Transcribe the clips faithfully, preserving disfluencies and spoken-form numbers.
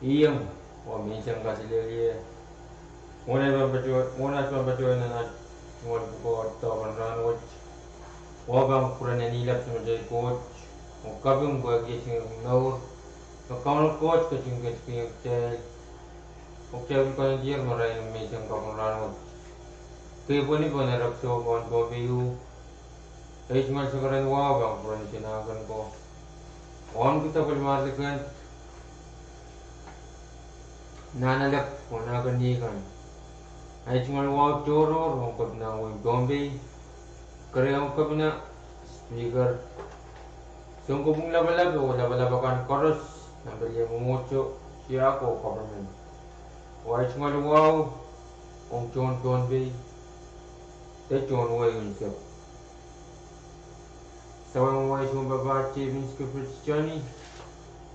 Iang, oh menseng kaselehlie. Mwohn aht pahn patohwan, mwohn aht pahn patohwan nan aht tungoal pwukoa doadoahk en rahnwet, oh pahn kupwuren anahne lapalap Samatail Koht, oh kaping pwehki eh singek mour, me Kauno Koht ketin ketikihong kitail, oh kitail konehng diar marain menseng kapwung rahnwet. Kei pwehn pwehn erek soh pahn Pohnpei, oh ei tungoal sakaradahn wahu pahn kupwuren sanahnken ko, oh ahmw kihda pali marleken nahnalek oh nahken ni kan. Ei tungoal wahu tohrohr ong kepina wehin Pohnpei, kereihong kepina, speaker, sounkopwung lapalap oh lapalap akan koaros nan palien mwomwohdiso, tiahk oh government. Oh ei tungoal wahu ong tohn Pohnpei de tohn wehi unsek. Sapwellimamwail sounpapah James Gilbert Johnny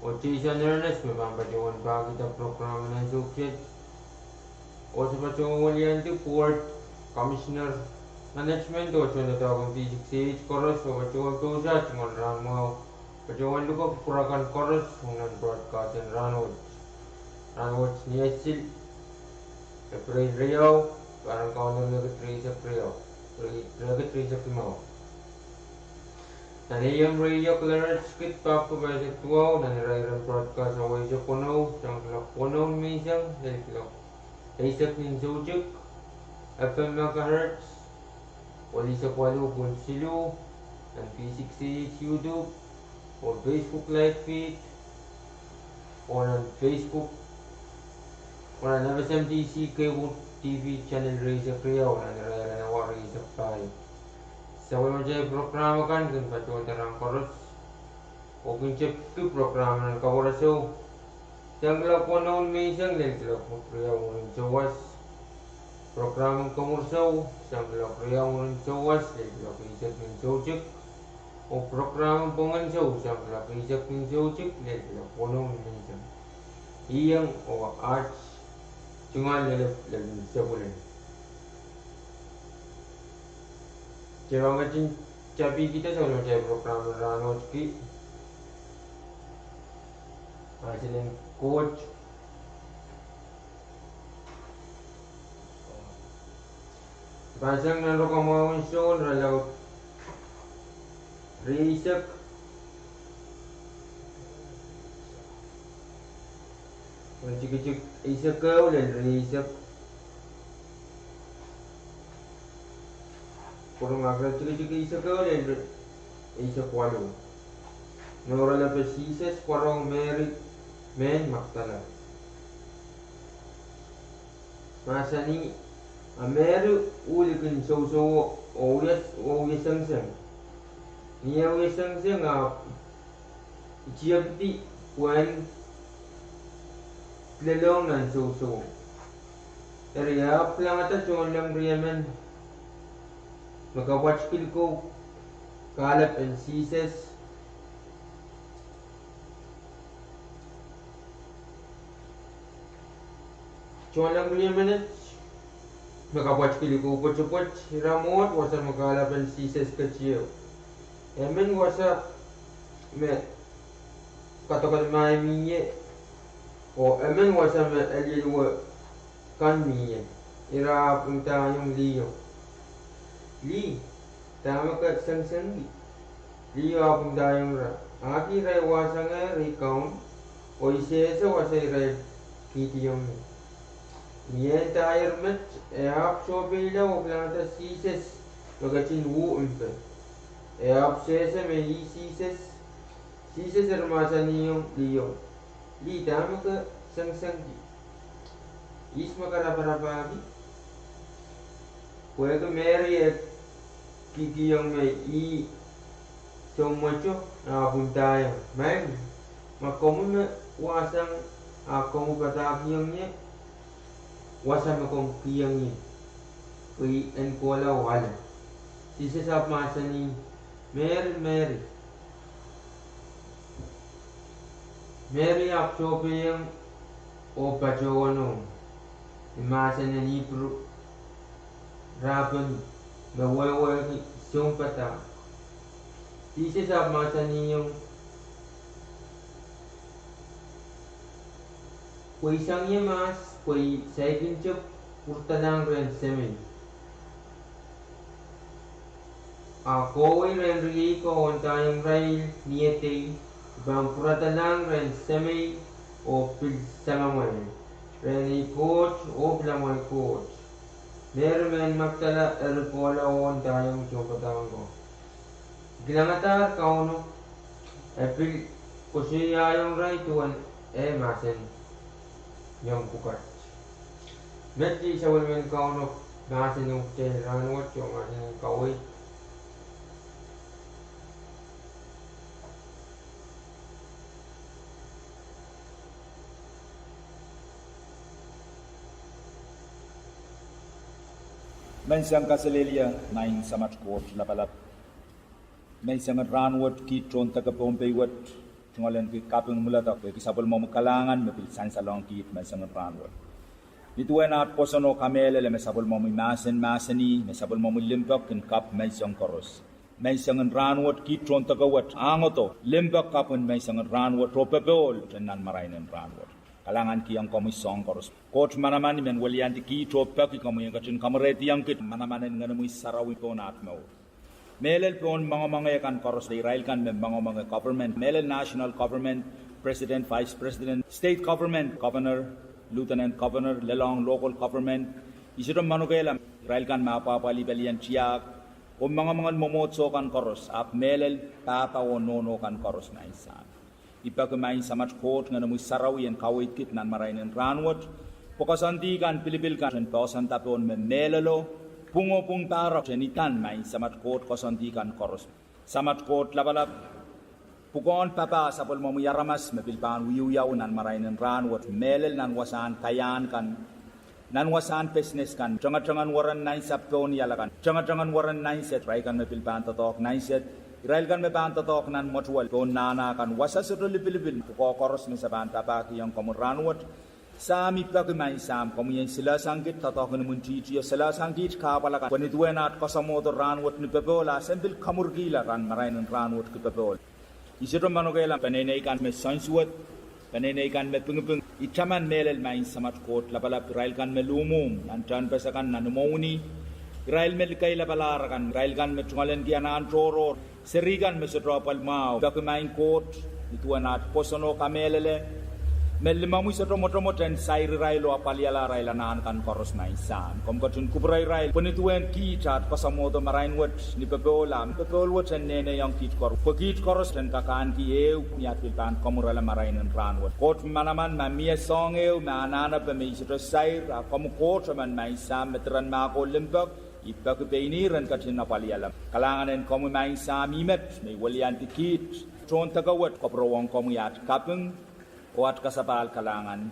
oh Jason Ernest me pahn patohwan pahkihda program en ansou kiset. Oh se patohwan weliandi board, commissioner, management oh tohndoadoahk en V six A H koaros oh patohwan pousehla tungoal rahnmwahu, patohwan luke kupwur akan koaros ong nan broadcast en rahnwet. Rahnwet ni Esil, Epreil riau, pahren kaunda riekid rieisek riau, riekid rieisek limau. Nan A M radio clearance kid pak ko pahisek duwau, nan irair en broadcast awa eisek weneu sang kuloak weneu menseng lel kuloak eisek ni soutik, F M megahertz, welisek waluh pwihn siluh, nan V six A H YouTube, oh Facebook live feed, oh nan Facebook, oh nan F S M T C cable T V channel rieisek riau, nan irair en awa rieisek pahieu. Sapwellimatail program akan kin patohda rahn koaros, oh kin tepki program en Kapwuresou sang kuloak weneu menseng lel kuloak riau mwurin souwas. Program en Komwursou sang kuloak riau mwurin souwas lel kuloak eisek ni soutik. Oh program en Pwongensou sang kuloak eisek ni soutik lel kuloak weneu menseng. Iang oh aht tungoal lel, lel sapwellime. Kitail pahn ketin tapikihda sapwellimatail program en rahnwet ki mahsen en Koht. Pahn sang nan Rokamwahu en Sohn, irelaud rieisek, tikitik eisek ehu lel rieisek, pwurodo tikitik eisek ehu lel eisek waluh. Nohrala pe Sises pwarohng Mery mehn Magdala, mahsanih, A Mery uh likin sousouwo oh wie, oh wie sengiseng. Ni eh wie sengiseng, ahpw itiepdi pwehn lelohng nan sousouwo. Eri, e ahpw kilangada tohnleng riemen me kapwatkihlikou kahlap en Sises. Tohnleng riemen me kapwatkihlikou pwetepwet, ira mwohd wasa me kahlap en Sises ketieu. Emen wasa me kadokadmahi mie, oh emen wasa me elieluwe kan mie. Ira ahpw ndaiong liho, Lih, dahme ke sengisengki? Liho ahpw ndaiong ira, Ahki irail wahsangehr ei kaun, oh I sehse wasa irail kihdiong ie. Ni e ndaier met, e ahpw sohpeila oh kilangada Sises me ketin uh mpe. E ahpw sehse me ih Sises. Sises eri mahsanihong liho, Lih, dahme ke sengisengki? Ihs me ke raparapahki? Pwehki Mery e kihkihong me ih soumweto, e ahpw ndaiong, Maing, ma komwi me wahsang a komwi padahkihong ie wasa me komw kihong ie, pwe I en kohla oh ale. Sises ahpw mahsanih, Mery, Mery. Mery ahpw sohpeiong oh patohwanohng. Ni mahsen en Ipru, Rabboni, me wehwehki sounpadahk. Sises ahpw mahsanihong Pwe sang ie mahs, pwe saikinte pwuradalahng rehn Semei. A kohwei rehn riei ko oh ndaiong irail ni edei, I pahn pwuradalahng rehn Semei oh pil samamwail, rehn ei Koht oh pil amwail Koht. Meri mehn Makdala eri kohla oh ndaiong tohnpadahk ko. I kilangadahr Kauno, e pil koasoiaiong irail duwen eh mahsen iong pwukat. Met ei sapwellimen Kauno mahsen ong kitail rahnwet oh mahsen en kaweid. Menseng kaselehlie, Maing Samat Koht Lapalap. Menseng en rahnwet kiht tohn deke Pohnpei wet tungoalenki kaping mwuledek pwehki sapwellimomwi kalahngan me pil sansalohng kiht menseng en rahnwet. Nin duwen at pwoson oh kamehlele me sapwellimomwi mahsen mahsanih me sapwellimomwi limpoak kin kapw menseng koaros. Menseng en rahnwet kiht tohn deke wet ahngado limpoak kapw en menseng en rahnwet oh popohl en nan marain en rahnwet. Kalahngankihong komwi soahng koaros. Koht manaman, I men weliandi kiht oh peki komwi en ketin kamwerehdiong kiht manaman en Ngenomwi Sarawi pohn at mour. Mehlel pohn moangomoange kan koaros, irail kan me moangomoange government, mehlel national government, president, vice president, state government, governor, lieutenant governor, lelohng local government. I sohte manokehla irail kan me apwahpwalih pelien tiahk oh moangomoangen mwomwohdiso kan koaros, ahpw mehlel pahpa oh nohno kan koaros, Maing Sahm. I peki Maing Samat Koht Ngenomwi Sarawi en kaweid kiht nan marain en rahnwet, pwe koasoandi kan, pilipil kan en poahsoanda pohn me mehlelo, pwung oh pwung pahrek en idan Maing Samat Koht koasoandi kan koaros. Samat Koht Lapalap, pwukoahn papah sapwellimomwi aramas me pil pahn wiewiawi nan marain en rahnwet, mehlel nan wasahn kaiahn kan, nan wasahn business kan, tengetengen weren nansapw pohn iala kan, tengetengen weren nanset, irail kan me pil pahn doadoahk nanset, irail kan me pahn doadoahk nan mwetuwel pohn nahna kan, wasa sohte lipilipil, pwukoa koaros me se pahn papahkihong komwi rahnwet. Sahm, I peki Maing Sahm komwi en silehsang kiht doadoahk en imwintihti oh silehsang kiht kahpwal akan, pwe nin duwen at koasoamwohdo rahnwet ni popohl a sen pil kamwurkihla nan marain en rahnwet ki popohl. I sohte manokehla peneinei kan me soansuwed, peneinei kan me pingiping. I taman mehlel Maing Samat Koht Lapalap irail kan me luhmwuhm nan tehnpas akan, nan imwowini, irail me likeilapalahr akan, irail kan me tungoalenki anahn tohrohr, seri kan me sohte apwal mwahu. Peki Maing Koht, nin duwen at pwoson oh kamehlele me limomwi sohte mwotomwot en sair irail oh apwaliala arail anahn kan koaros, Maing Sahm. Komw ketin kupwure irail pwe nin duwen kiht at koasoamwohdo marain wet ni popohl, a popohl wet en nehnehiong kiht koaros, pwe kiht koaros en kak ahneki ehu ni at pil pahn kamwurala marain en rahnwet. Koht manaman, ma mie soahng ehu me anahnepe me I sohte sair, a komwi Koht emen, Maing Sahm, me diren mahkohng limpoak, I peki pein ihr en ketin apwaliala. Kalahngan en komwi, Maing Sahm, ih met me I weliandi kiht tohn deke wet, kupwurowong komwi at kaping oh at kasapahl kalahngan.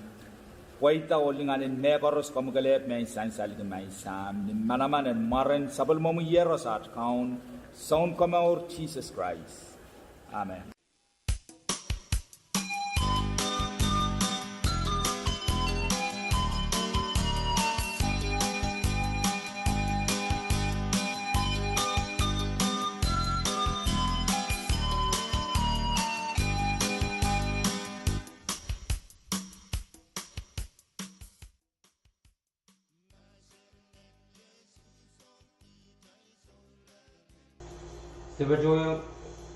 Pweida oh lingan en mehkoaros komwi kelehpw me I sansalki, Maing Sahm, ni manaman en mwaren sapwellimomwi Iehros at Kaun, Sounkomour Sises Krais. Amen. Tepatohwan,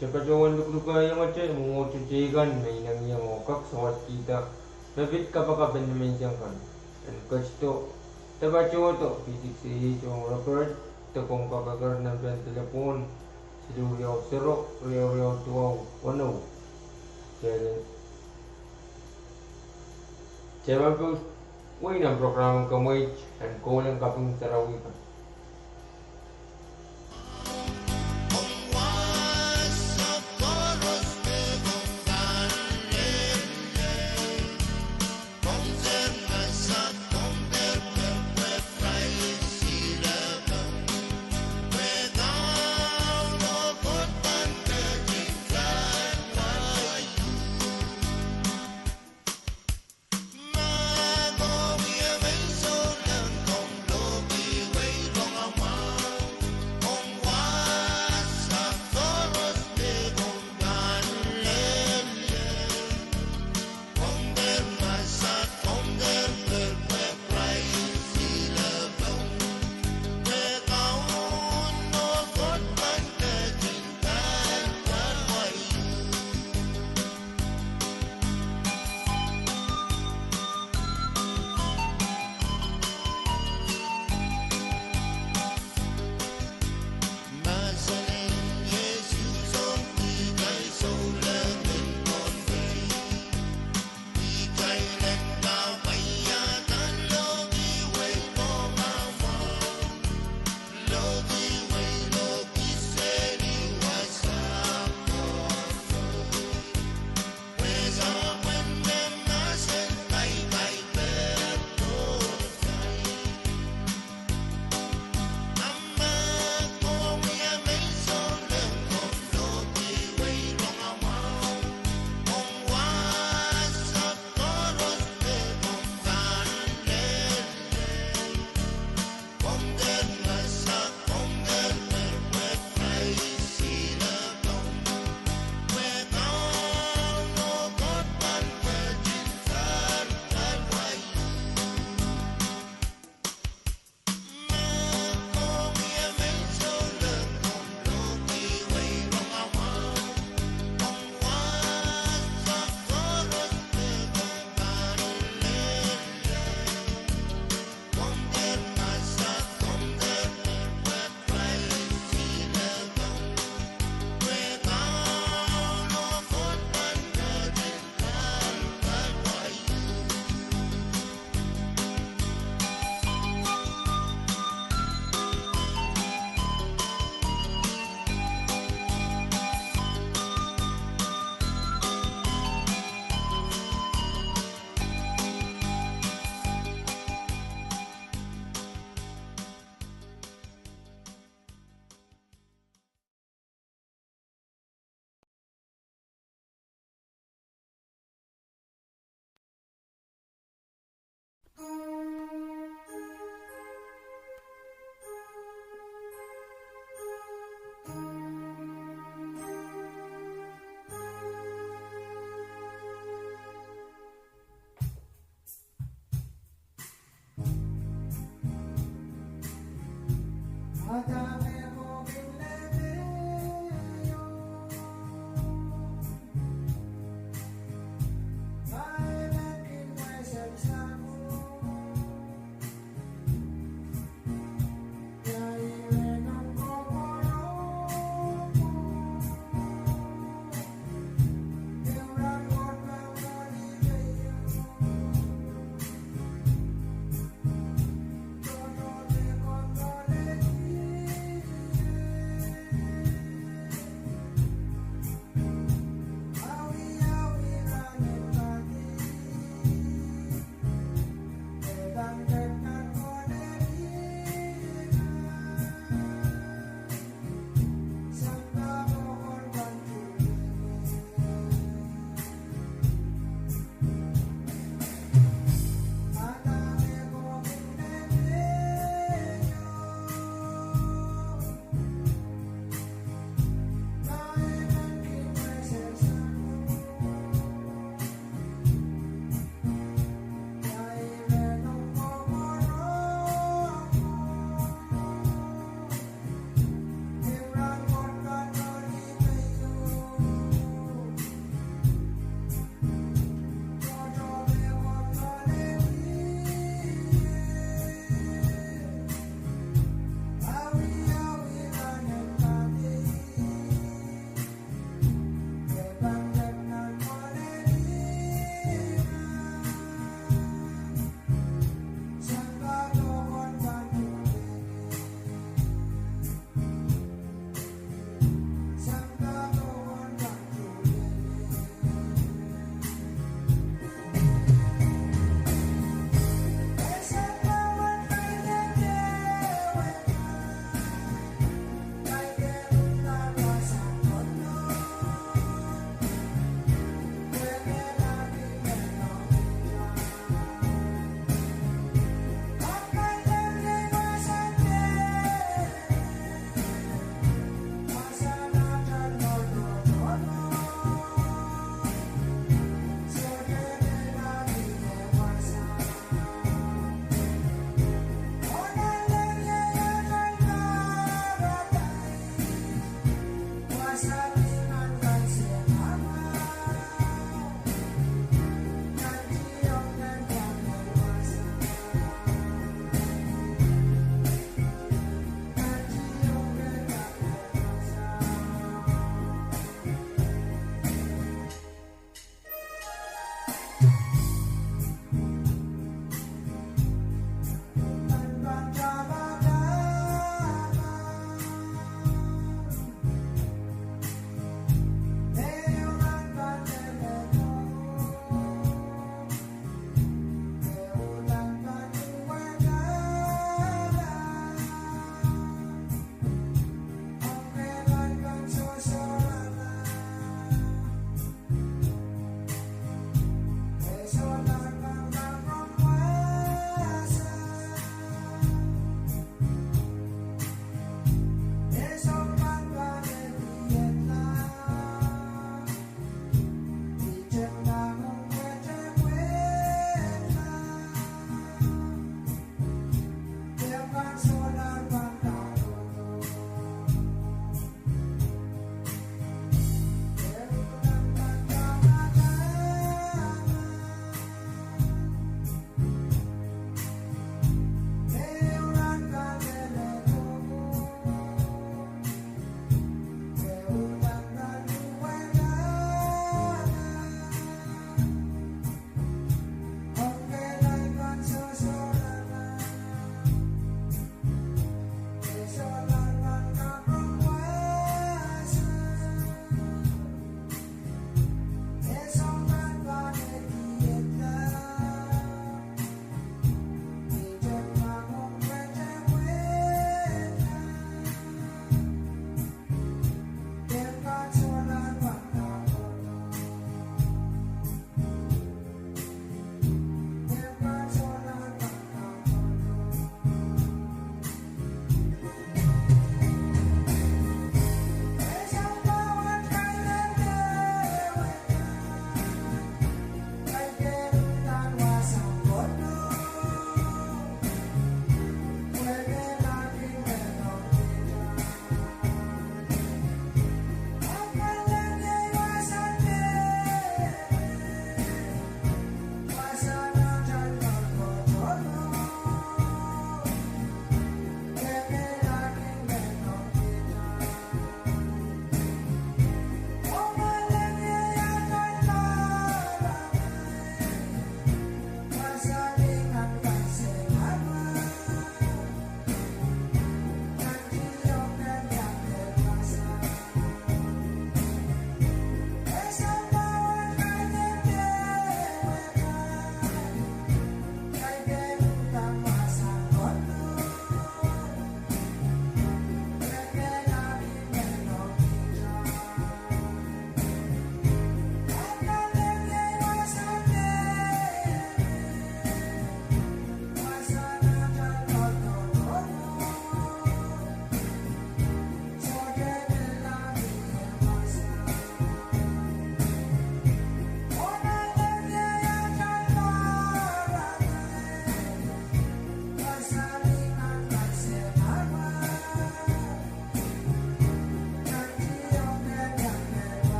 tepatohwan lukulukaiongete, mwomwohdiso teikan me inengieng oh kak sawadkihda me pid kapakap en nimenseng kan, en ketido, tepatohdo P D C A ong record, de komw kak eker nempe en delepwohn siluh riau sero riau riau duwau weneu. Tepatohwan, wei nan prokram en kemweit en Koul en Kaping Sarawi kan.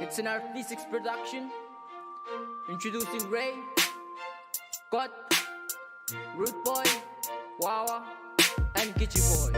Sinar V six Production, introducing Ray, Kot, Rude Boy, Wawa, and Kichi Boy.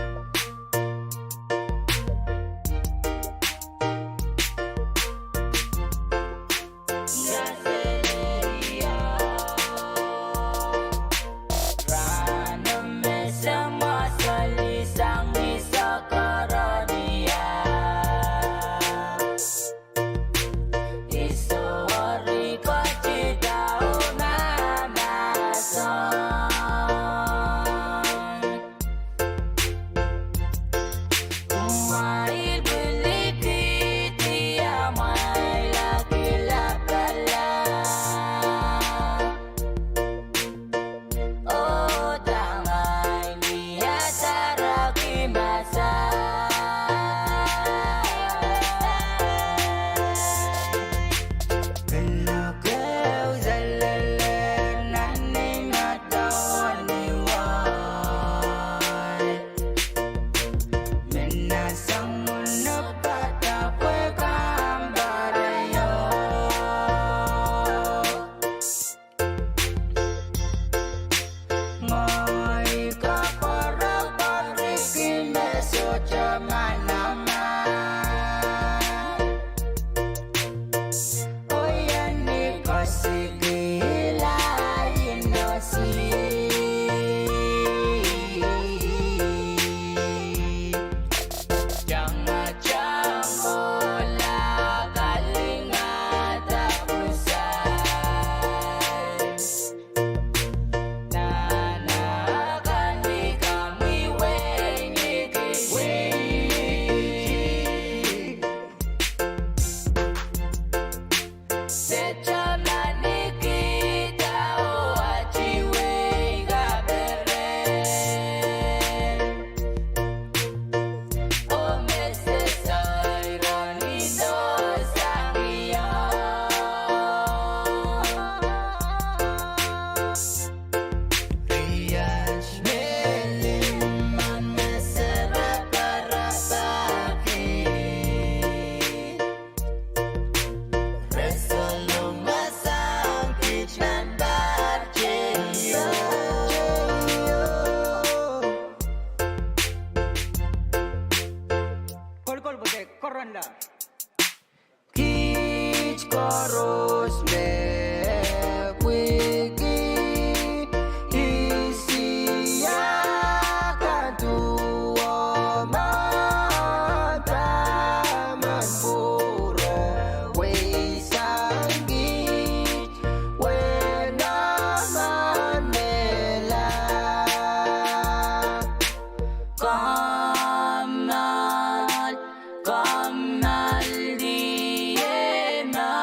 Kolokol pwe koaros la. Kiht koaros me pwehki Esia kan duwen taman pwuro weisang kiht, wenemen mehla. Kommoal, kommoal diema.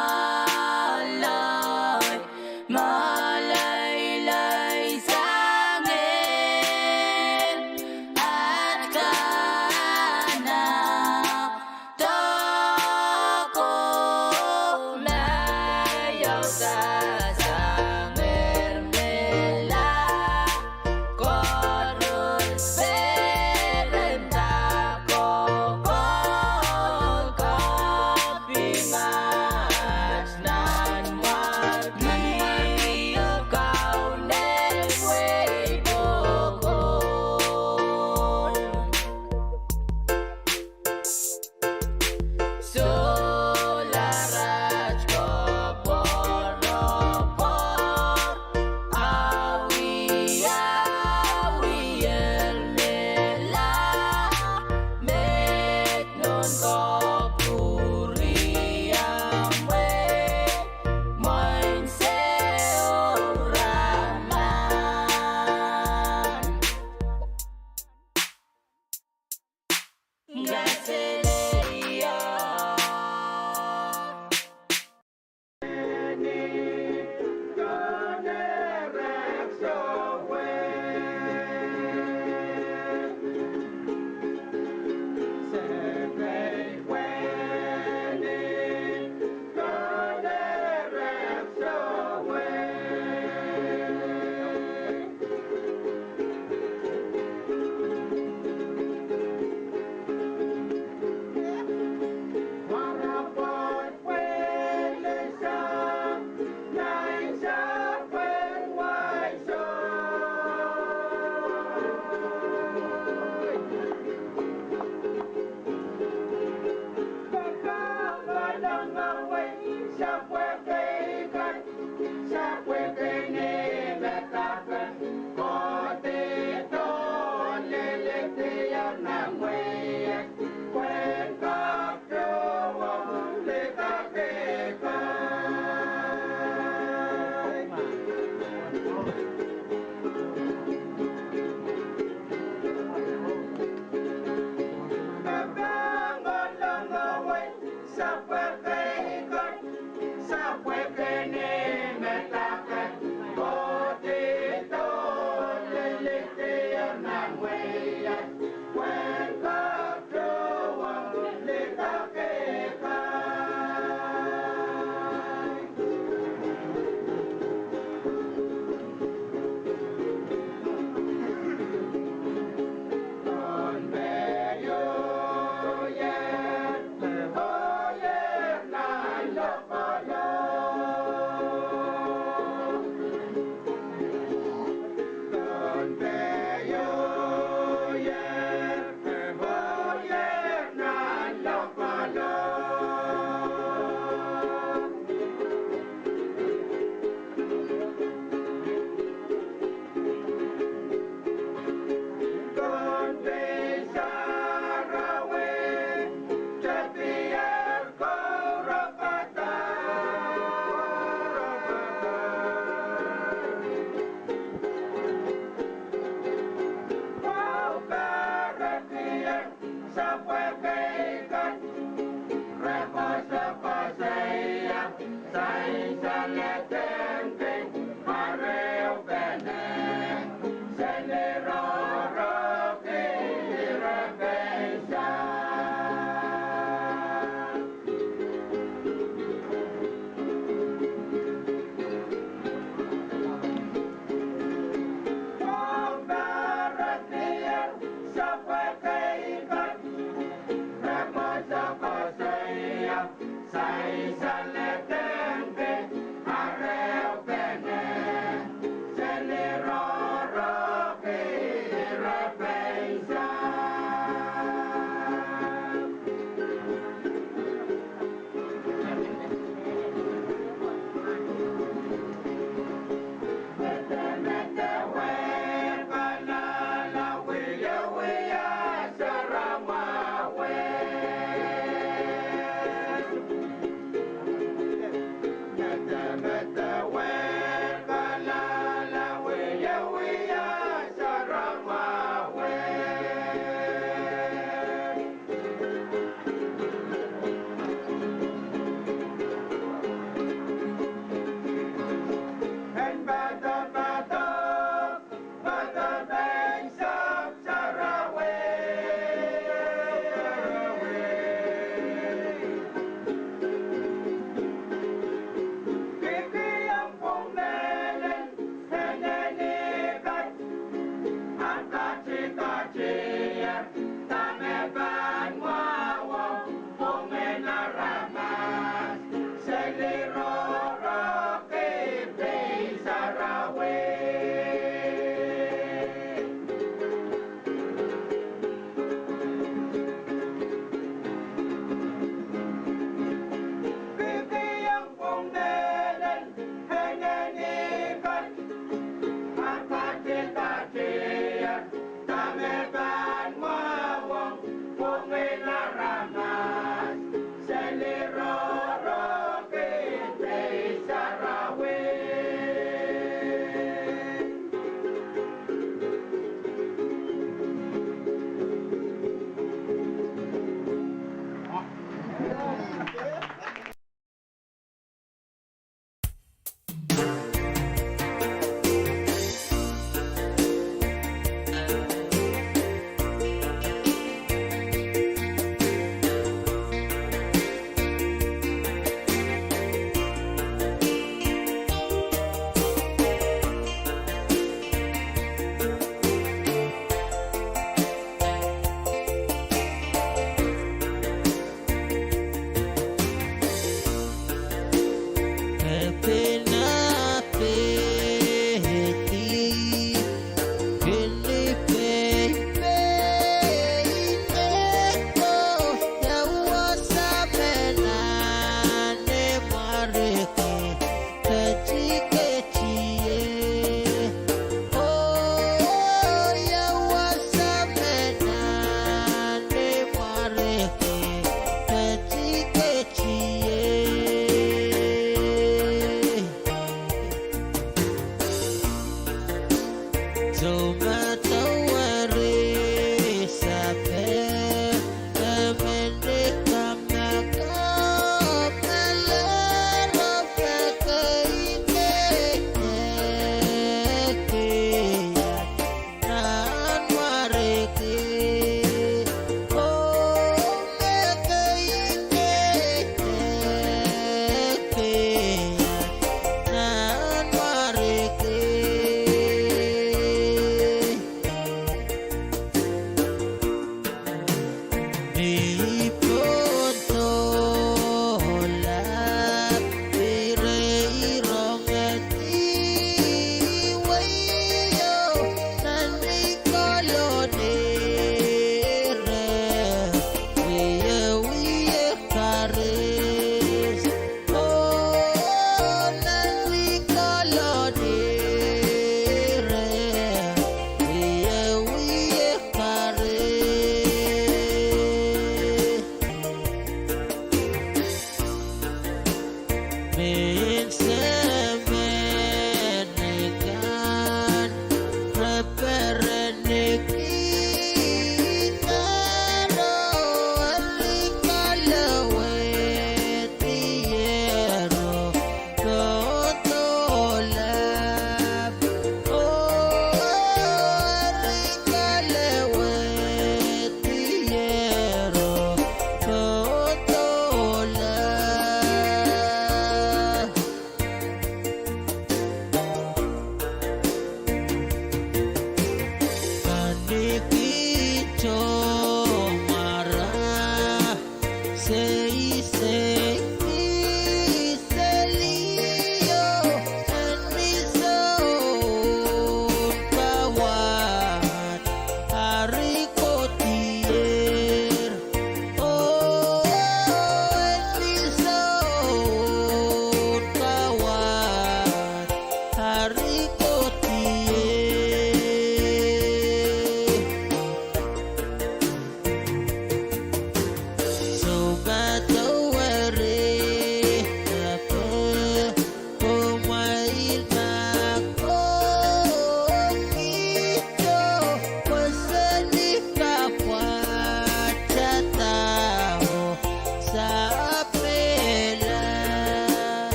Sapwekeikat, re koasokoasoia sansal edengki, a re upene seli rohrohki ire pein sahm. Ong pahrek ni sapwekeikat, re koasokoasoia sansal edengki, a re upene seli rohrohki ire pein sahm. Medemedewe, kalahla, wiewia sarawio. Medemedewe, kalahla, wiewia sarawio. En padapadahk, padahk en sahpw sarawi. Kihkihong pwung mehlel en eni kat, a katikatier dahme pahn mwahuo pwungen aramas seli rohrohki pein sarawi. Kihkihong pwung mehlel en eni kat, a katikatier dahme pahn mwahuo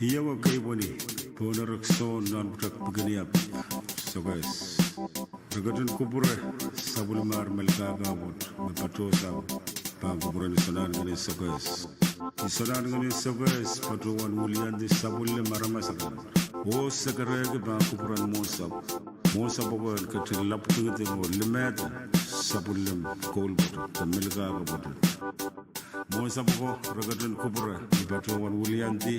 Ih ewe keipweni pohn erek Sohn nan pwutak Pikiniap, Sokehs. Re ketin kupwure sapwellimar Melkahka pwoat me patohsang pahn kupwuren Isonahnken en Sokehs. Isonahnken en Sokehs patohwan wiliandi sapwellime aramas akan. Oh sekerehki pahn kupwuren mwohnsapw. Mwohnsapw oko en ketin lapwdingiding oh limehda sapwellime koul pwoatet de Melkahka pwoatet. Mwohnsapw oko re ketin kupwure ni patohwan wiliandi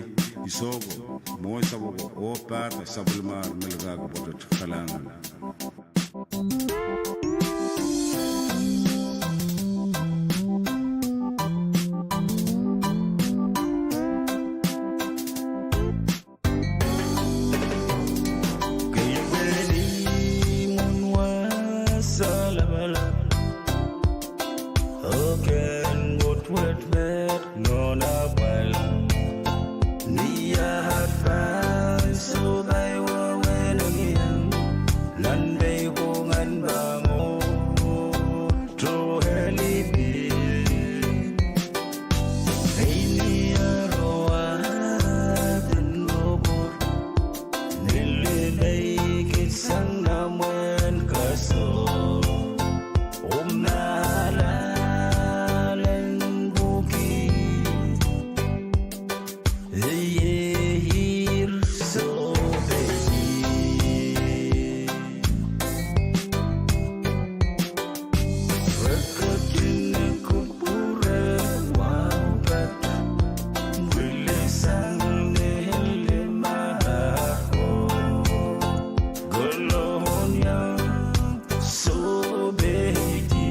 isoh ko, mwohnsapw oko oh pahda sapwellimar Melkahka pwoatet kalahngan. Keiepen imwin wasa lapalap, oh ken Koht wet met nohn apwal. Ni aht pahn sohpai wehwehn engieng, nan pei pwungen pahn mwo toheli pil. Ei ni aroaden ropor, nilipei kitsang nan mwen kaso. Omw ahlahlen pwuki, iei ir sohpeidi. Re ketin kupwure wahu pwukat, pwilisang ngilimar ko, Kolonia sohpeidi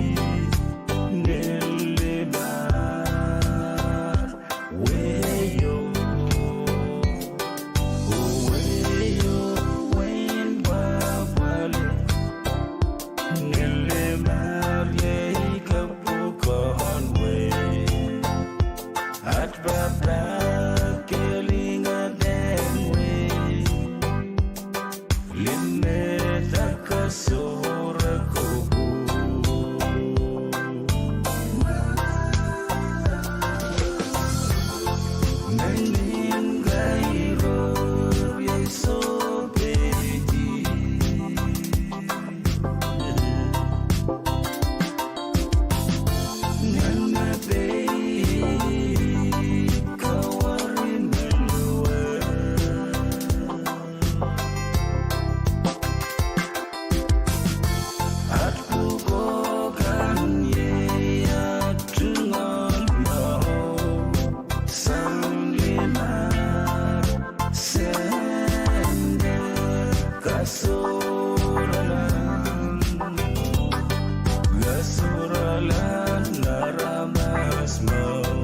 ngilimar. Weio, weio, wein pwapwalih, ngilimar iei kapwukoahn wehi. Aht pahpa kelingehden wehi, limehda kasohre kopwung. Menin kairo iei sohpeidi. Nan mepei kawari me luwe. Aht pwukoa kan iei aht tungoal mwahu, sang limar sende kasohrala, kasohrala aramas mwahu.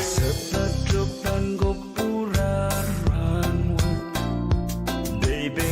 Se patohwan kupwurar rahnwet, peipe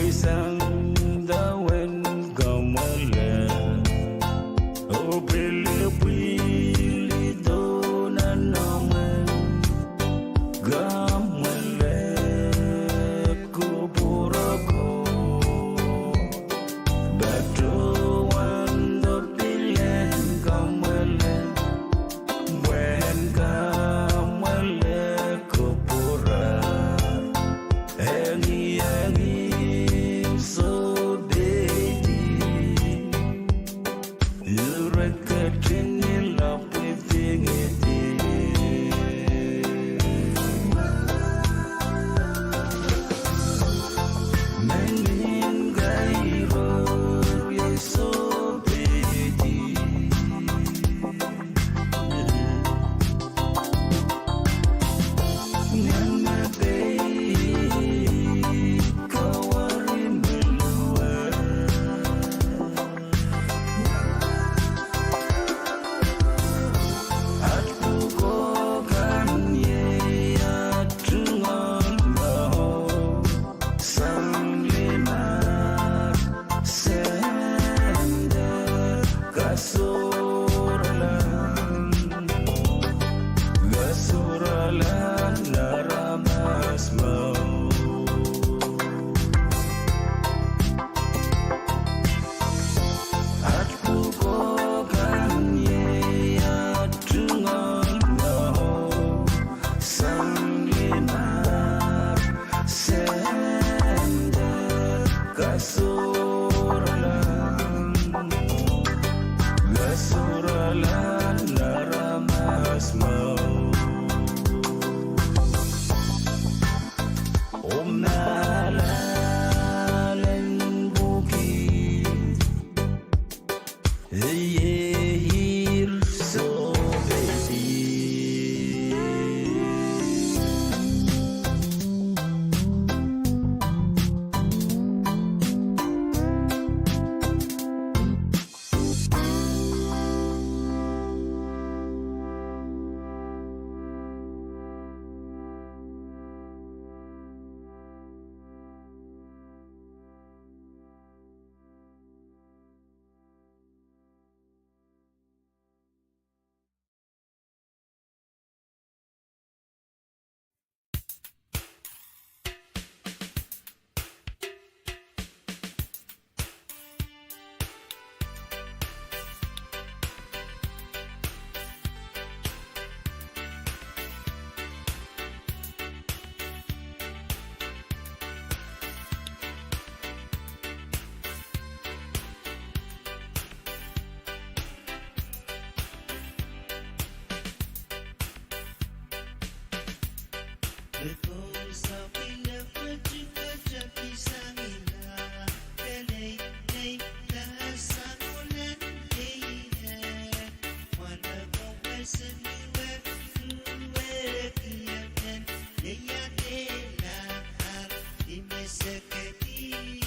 sekedi,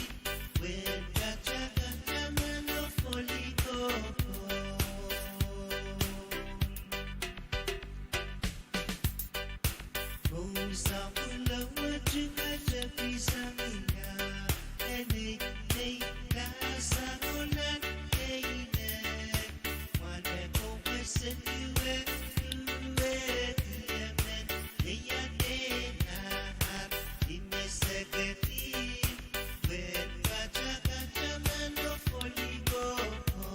pwehn katakan tamano kolikoko. Kou sapwellimomwi tuhkete pihsang ia, e nei, nei, kasa kolan keine. Mwahneko pwe seli we, we, emen, ia dena, ime sekedi, pwehn katakan tamano kolikoko.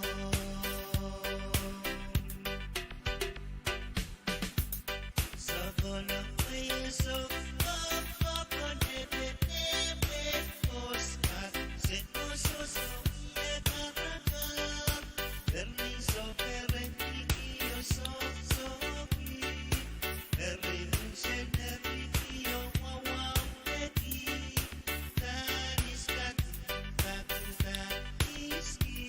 Sokono mweso, koko, koko, nepe, nepe, oskas, se, no, so, so, ie, karakar, perni, so, peren, ikio, so, so, ki, peri, unsen, eri, kio, wawa, peki, kanis, kaki, kaku, kanis, ki.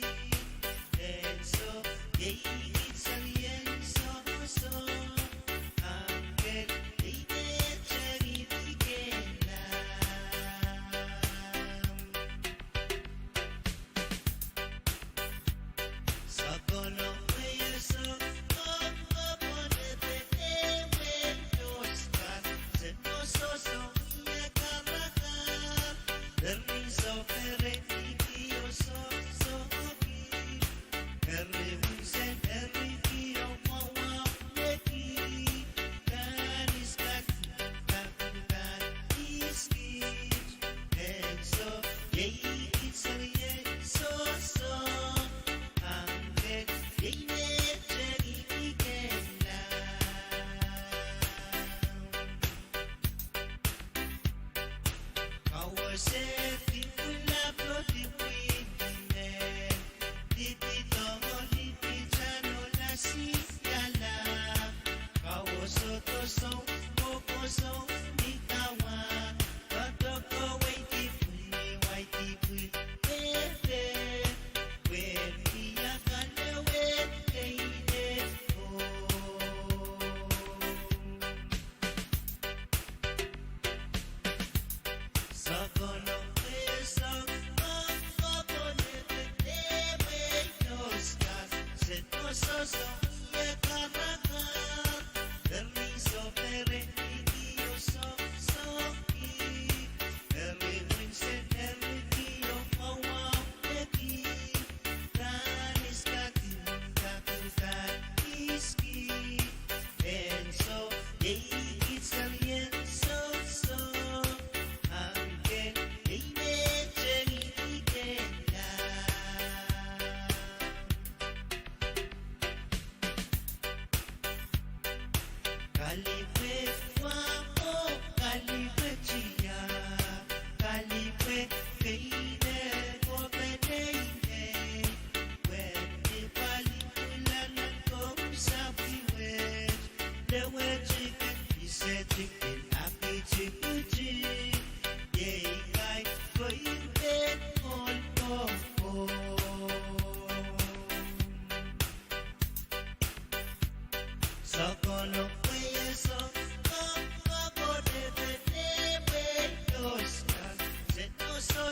Ansou, iei kihsang ien soso, angel, iei me tengihdi kehlam. Sokono mweso, koko, koko, nepe, nepe, oskas, se, no, so, so, ie, karakar, perni, so, peren, ikio, so, so, ki. Eri unsen, eri kio, wawa, peki, kanis, kaki, kaku, kanis, ki. Ansou, iei kihsang ien soso, angel, iei me tengihdi kehlam. Kawo se dipwila pwodipwi ni me, dipi dohng oh dipi tano lasi iala. Kawo sohte soun, koko soun ni kawa. Doadoahk oh wai dipwi, wai dipwi, pete. Pwehn ia kalewe keide oh. Sokono mweso, koko, koko, nepe, nepe, oskas, se, no, so, so, ie, karakar, perni, so, peren, ikio, so, so, ki, peri, unsen, eri, kio, wawa, peki, kanis, kaki, kaku, kanis, ki. Ansou, iei kihsang ien soso, angel, iei me tengihdi kehlam. Kalipwe wah oh kalipwe tiahk, kalipwe keide oh peneinei, pwehn ni pali pwulangehn kou sapwihwet, lewetiken, isetikil, aktikitik, iei kaik koir pehn ohl koko. Sokono mweso, koko, koko, nepe, nepe, oskas, se, no, so,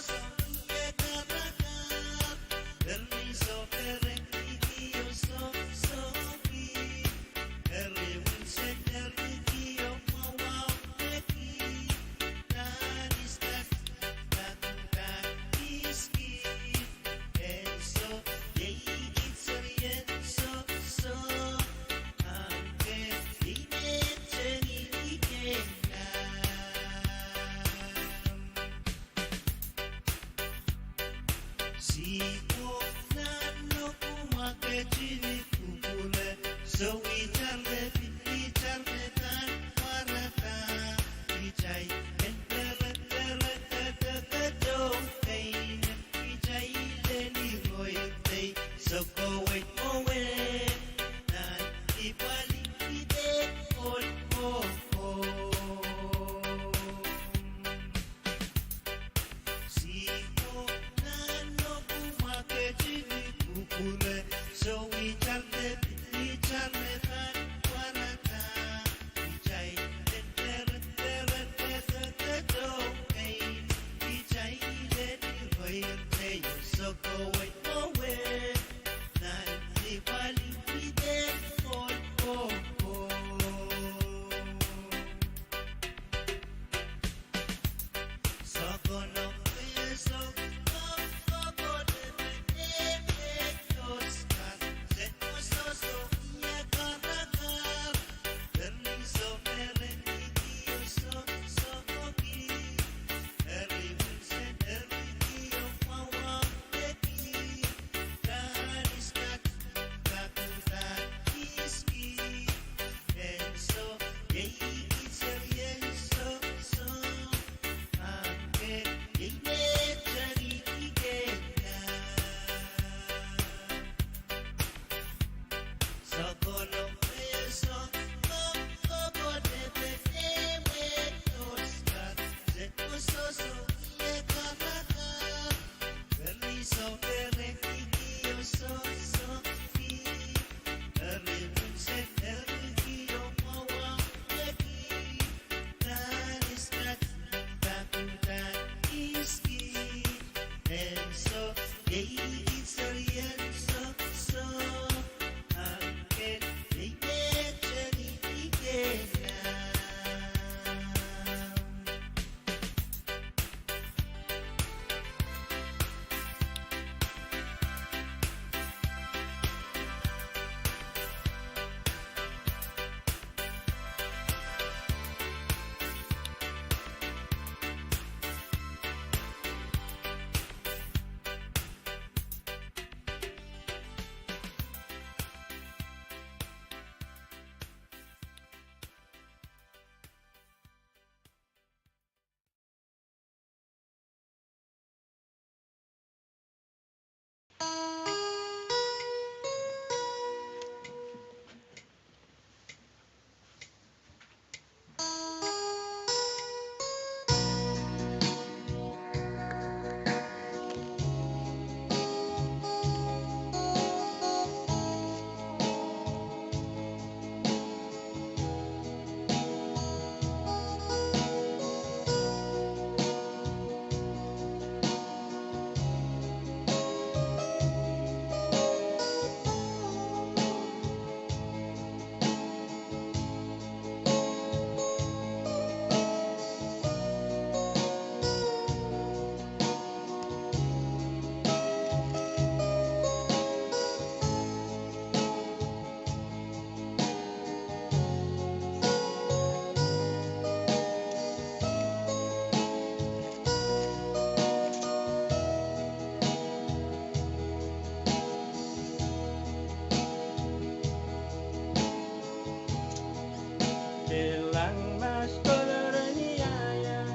Kilang mas kolor ni aia,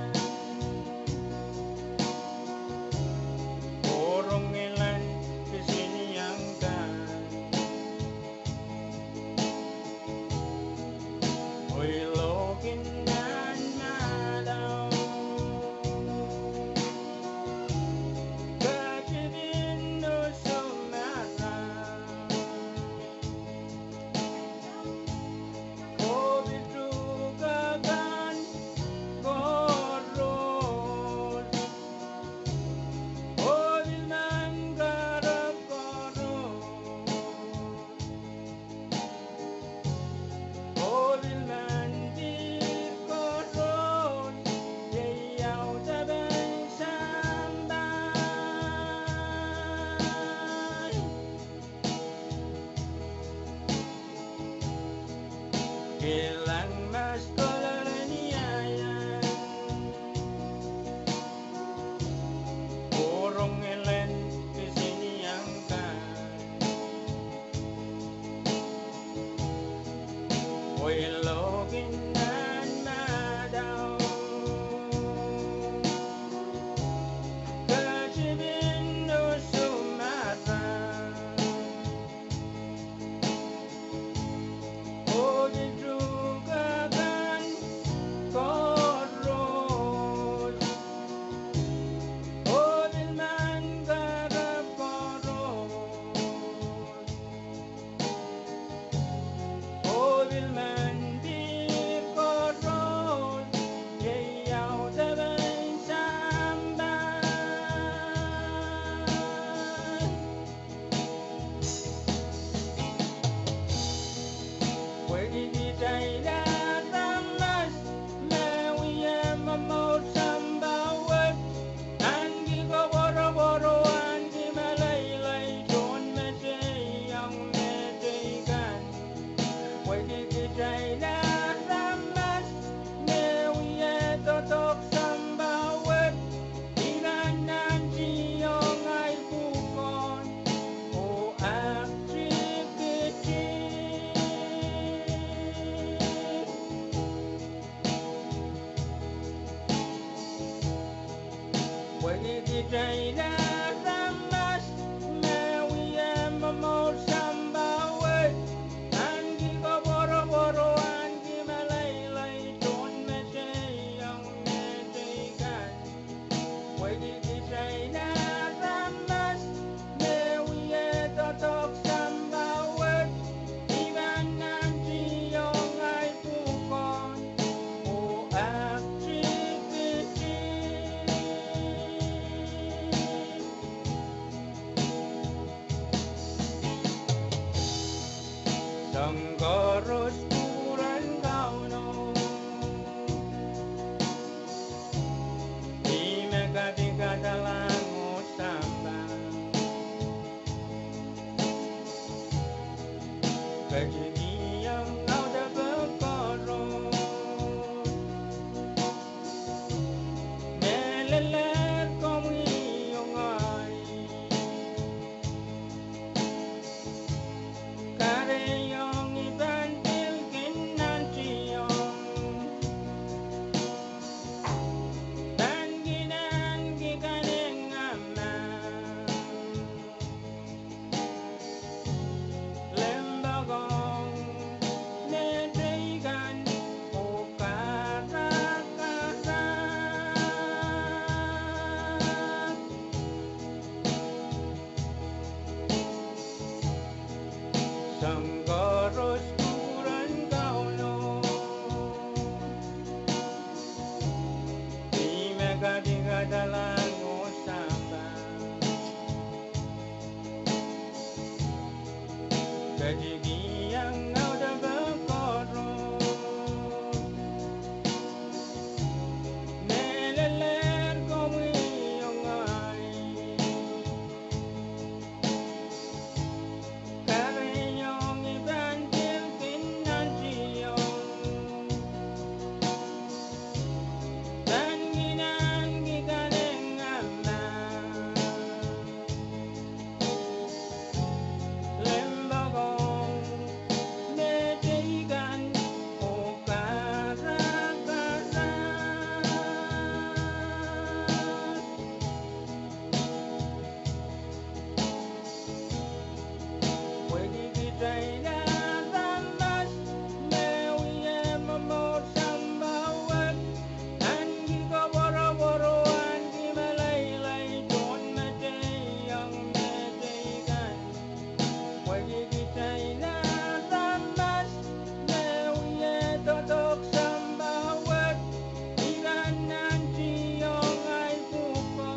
orong ilan kisiniang kan. Oilokin nan madau, kativin usu mara. Obil tuhke kan koaros, obil nan karap koaros, obil nan dihp koaros, iei audepen sampah. Kilang mas kolor ni aia, orong ilan kisiniang kan. Oilokin nan madau, kativin usu mara. Obil tuhke kan koaros, obil nan karap koaros, obil nan dihp koaros, iei audepen sampah. Pwehki kitail aramas me wia momour sampah wet, ahneki koapworopwor oh ahneki meleilei tohn mehteiong mehteikan. Pwehki kitail aramas me wia doadoahk sampah wet, iren nantihong ahi pwukoa oh activities. Pwehki kitail aramas me wia momour sampah wet, ahneki koapworopwor oh ahneki meleilei tohn mehteiong mehteikan. Pwehki kitail aramas me wie doadoahk sampah wet, I pahn nantihong ahi pwukoa oh activity. Soang koaros kupwuren Kauno, ih me kapikada lahng oh sampah. Ketikihong audepe koaros, me lelehr komwi oh ngehi. Kahrehiong I pahn pil kin nantihong, pahn kin ahneki kanengamah, limpoak ong mehteikan oh karakarahk. Soang koaros kupwuren Kauno, ih me kapikada lahng oh sampah. Ketikihong audepe koaros, me lelehr komwi oh ngehi. Kahrehiong I pahn pil kin nantihong, pahn kin ahneki kanengamah, limpoak ong mehteikan oh karakarahk. Pwehki kitail aramas me wie momour sampah wet, ahneki koapworopwor oh ahneki meleilei tohn mehteiong mehteikan. Pwehki kitail aramas me wie doadoahk sampah wet, I pahn nantihong ahi pwukoa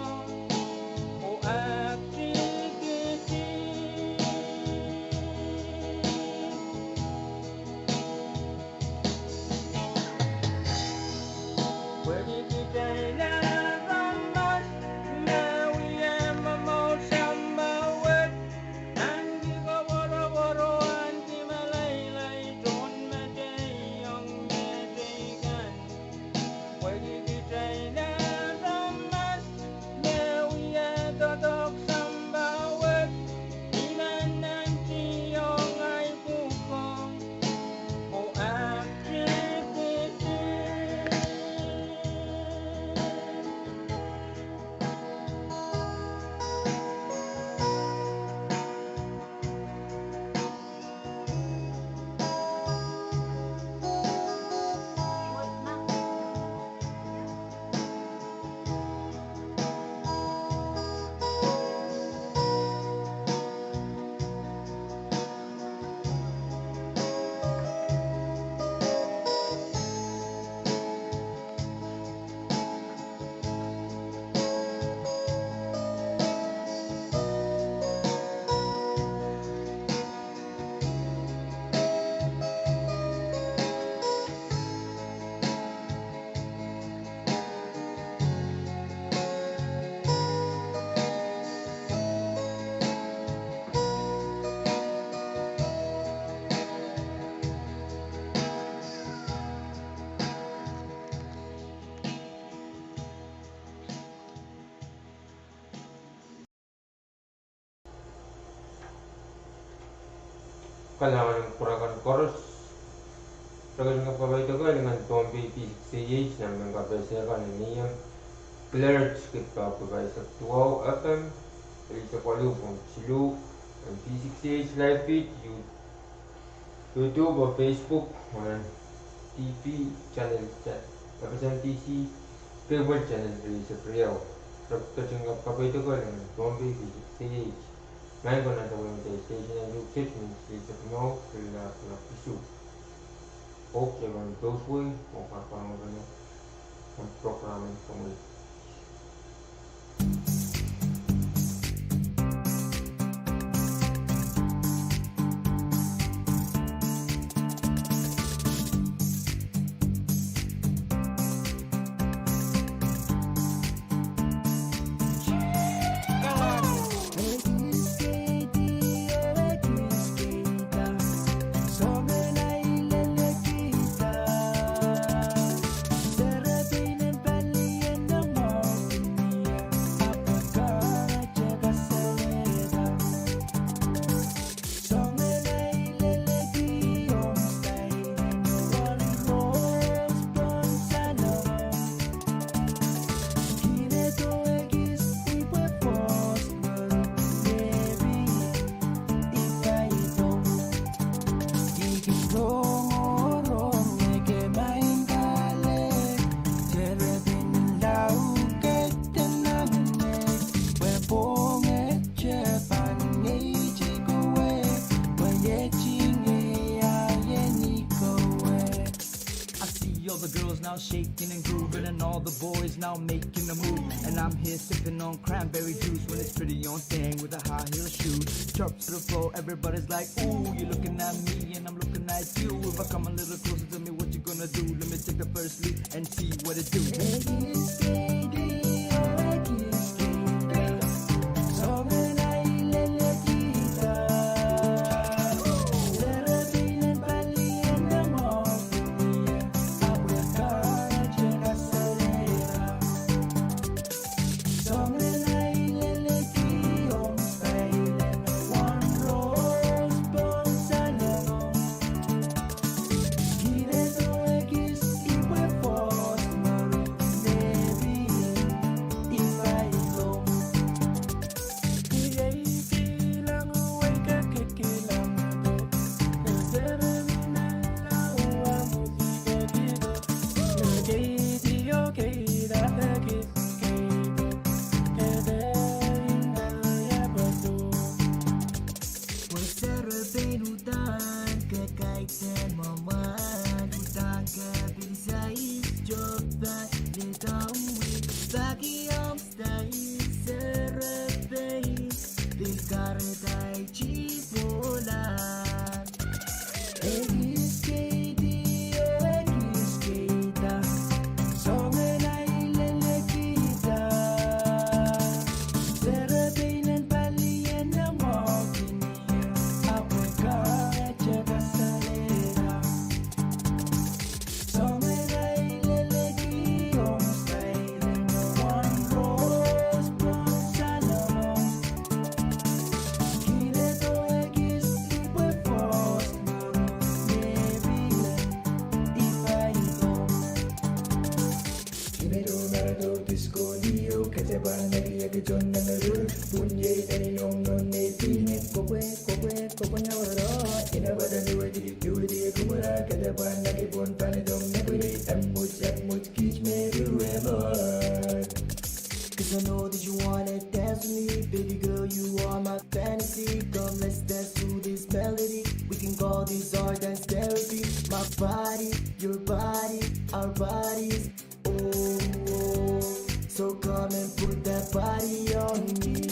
oh activity. Pwehki kitail aramas me wie momour sampah wet, ahneki koapworopwor oh ahneki meleilei tohn mehteiong mehteikan. Pwehki kitail aramas me wie doadoahk sampah wet, I pahn nantihong ahi pwukoa oh activity. Kalahngan en kupwur akan koaros. Re kin kapwaiada kitail nan Pohnpei V six A H nan mehn kapehse kan en A M, kilerts kid pahn kipaisek duwau F M, eisek waluh point siluh, en V six A H live feed, You- YouTube oh Facebook, oh nan T V channel, F S M T C cable channel rieisek riau. Re ketin kak kapeidek loalen Pohnpei, Vitiksei. Maing ko nan dawehn station en U K, me station en Oak, Lila, Lila Kisu. Oak, Lila Kisu, oh, kak pahn mengele nan program en Pohnpei. I see all the girls now shaking and grooving, and all the boys now making a move. And I'm here sipping on cranberry juice when it's pretty on thing with a high heel shoe. Drops to the floor, everybody's like, "Ooh, you looking at me and I'm looking at you. If I come a little closer, tell me what you gonna do. Let me take the first leap and see what it do." Pwe serepein uhdahn ke kaidehn mwamwahn, uhdahn ke pil saik tohpa, le dahme pahki omw stail serepein, pil kahrehda ei chihpwohla. Cause I know that you wanna dance with me, baby girl, you are my fantasy. Come, let's dance to this melody. We can call this our dance therapy. My body, your body, our bodies. Oh, oh. So come and put that body on me.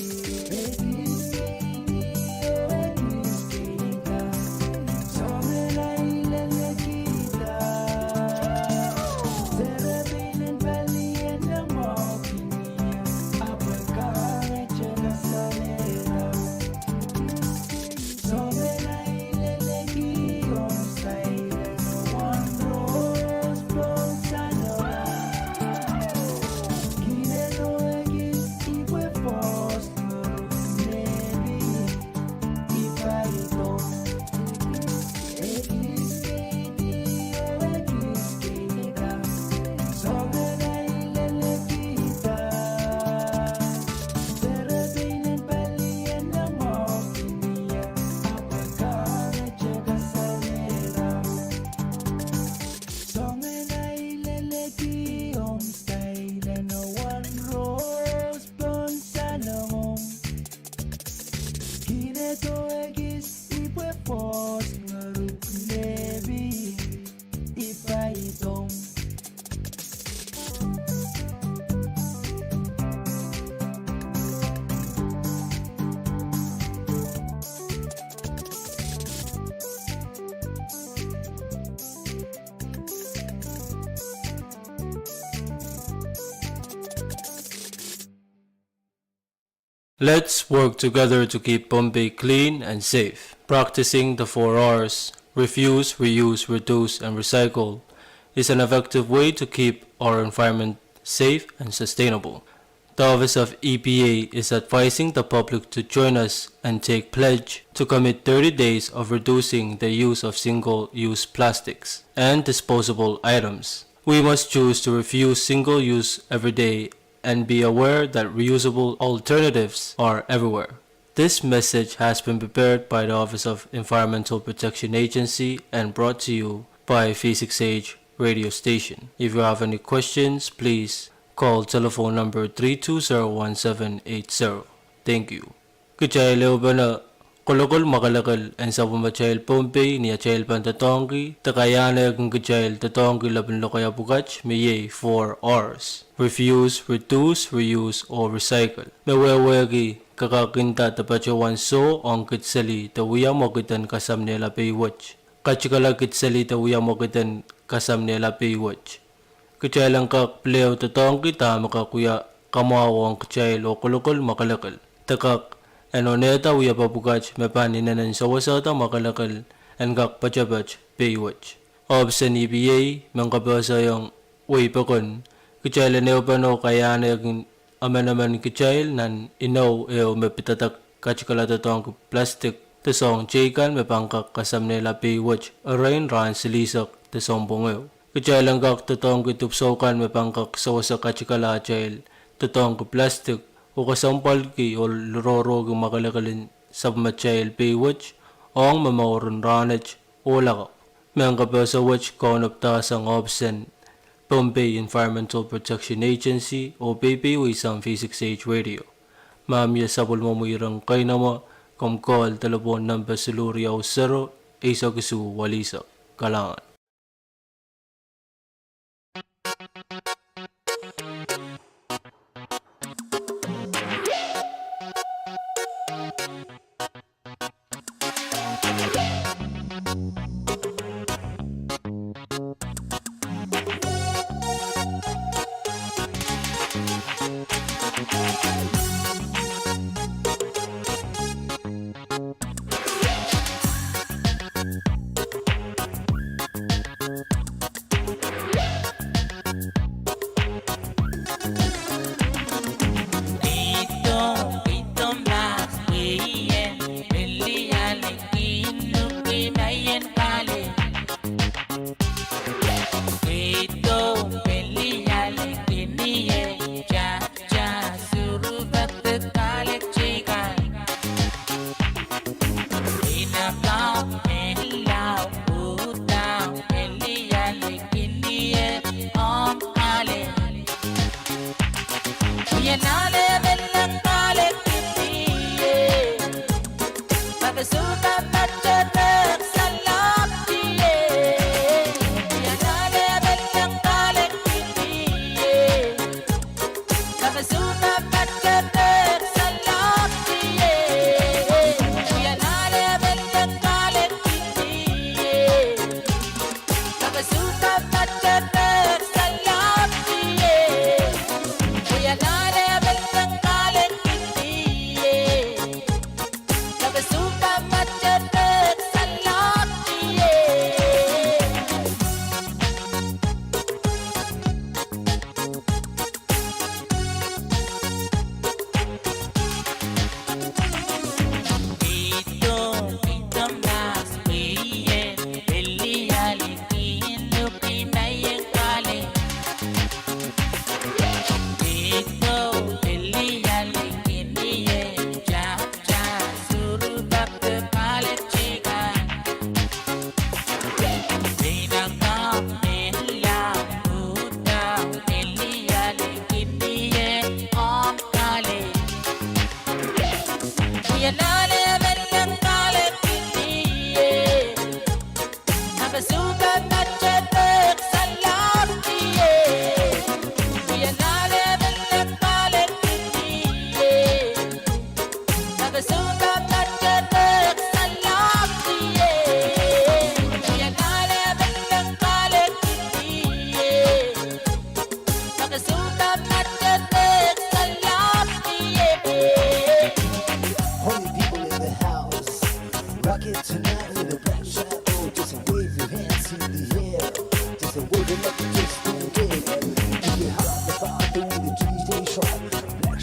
Let's work together to keep Pohnpei clean and safe. Practicing the four R's, refuse, reuse, reduce, and recycle, is an effective way to keep our environment safe and sustainable. The Office of E P A is advising the public to join us and take pledge to commit thirty days of reducing the use of single-use plastics and disposable items. We must choose to refuse single-use every day and be aware that reusable alternatives are everywhere. This message has been prepared by the Office of Environmental Protection Agency and brought to you by V six H radio station. If you have any questions, please call telephone number three two zero one seven eight zero. Thank you. Kitail ehupene kolokol mwakelekel en sapwellimatail Pohnpei ni atail pahn doadoahngki de kaiahnekin kitail doadoahngki lepin lokaia pwukat me iei four R's: refuse, reduce, reuse, oh recycle. Me wehwehki kak inda de patohwan soh ong kid seli de wia mwekid en kasamnehla pei wet. Katikala kid seli de wia mwekid en kasamnehla pei wet. Kitail en kak pil ehu doadoahngki dahme kak wia kamwahu ong kitail oh kolokol mwakelekel de kak en onehda wiepe pwukat me pahn inenen sewesehda mwakelekel en kak poatopoat pei wet. Ohpis en E P A men kapehsehiong wehi pokon, kitail en ehupene kaiahnekin emenemen kitail nan inou ehu me pidada katikala doadoahngki plastik de soahng teikan me pahn kak kasamnehla pei wet erein rahn silihsek de sounpwong ehu. Kitail en kak doadoahngki dipwisou kan me pahn kak sewese katikala atail doadoahngki plastik oh kesempwalki oh lororohki mwakelekel en sapwellimatail pei wet ong momouren rahnwet oh lakapw. Mehn kapehse wet kaunopdahsang ohpis en Pohnpei Environmental Protection Agency oh peipeisang V six H radio. Ma mie sapwellimomwi iren keinemwe, komw call telephone number siluh riau sero eisek isuh welihsek. Kalahngan.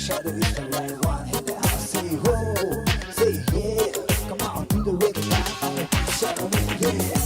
Shadow is the right one in the house. Say ho, say yeah. Come on, do the wave, clap. Shadow is, yeah.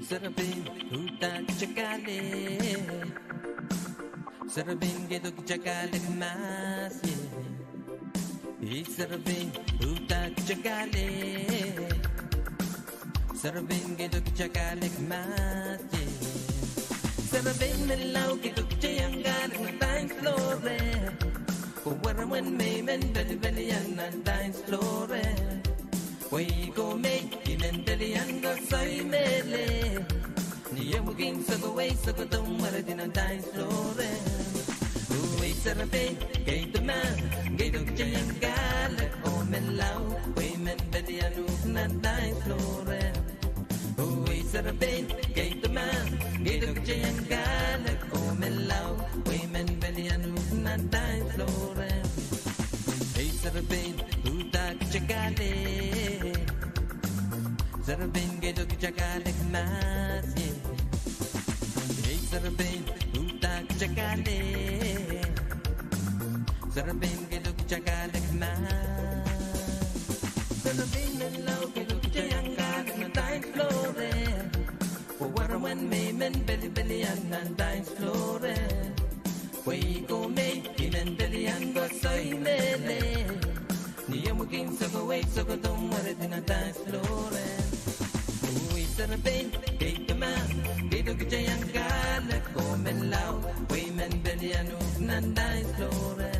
Serepein, uhdahn kitail kahlek. Serepein, kaidehk kitail kahlek mahs ie. Ei serepein, uhdahn kitail kahlek. Serepein, kaidehk kitail kahlek mahs ie. Serepein menlau, kaidehk kitail iang kahlek nan dance floor e. Pwe weremwen me I men pelipelian nan dance floor e. Pwe I ko me I men pelian koasoi mehlel. Ni omw kin sokowei sokohdo mweredi nan dance floor e. Uwe serepein, kaidehk mahs, kaidehk kitail iang kahlek oh menlau, pwe I men pelian uhk nan dance floor e. Uwe serepein, kaidehk mahs, kaidehk kitail iang kahlek oh menlau, pwe I men pelian uhk nan dance floor e. Ei serepein, uhdahn kitail kahlek. Serepein, kaidehk kitail kahlek mahs ie. Ei serepein, uhdahn kitail kahlek. Serepein, kaidehk kitail kahlek mahs. Serepein menlau, kaidehk kitail iang kahlek nan dance floor e. Pwe weremwen me I men pelipelian nan dance floor e. Pwe I ko me I men pelian koasoi mehlel. Ni omw kin sokowei sokohdo mweredi nan dance floor e. Uwe serepein, kaidehk mahs, kaidehk kitail iang kahlek oh menlau, pwe I men pelian uhk nan dance floor e.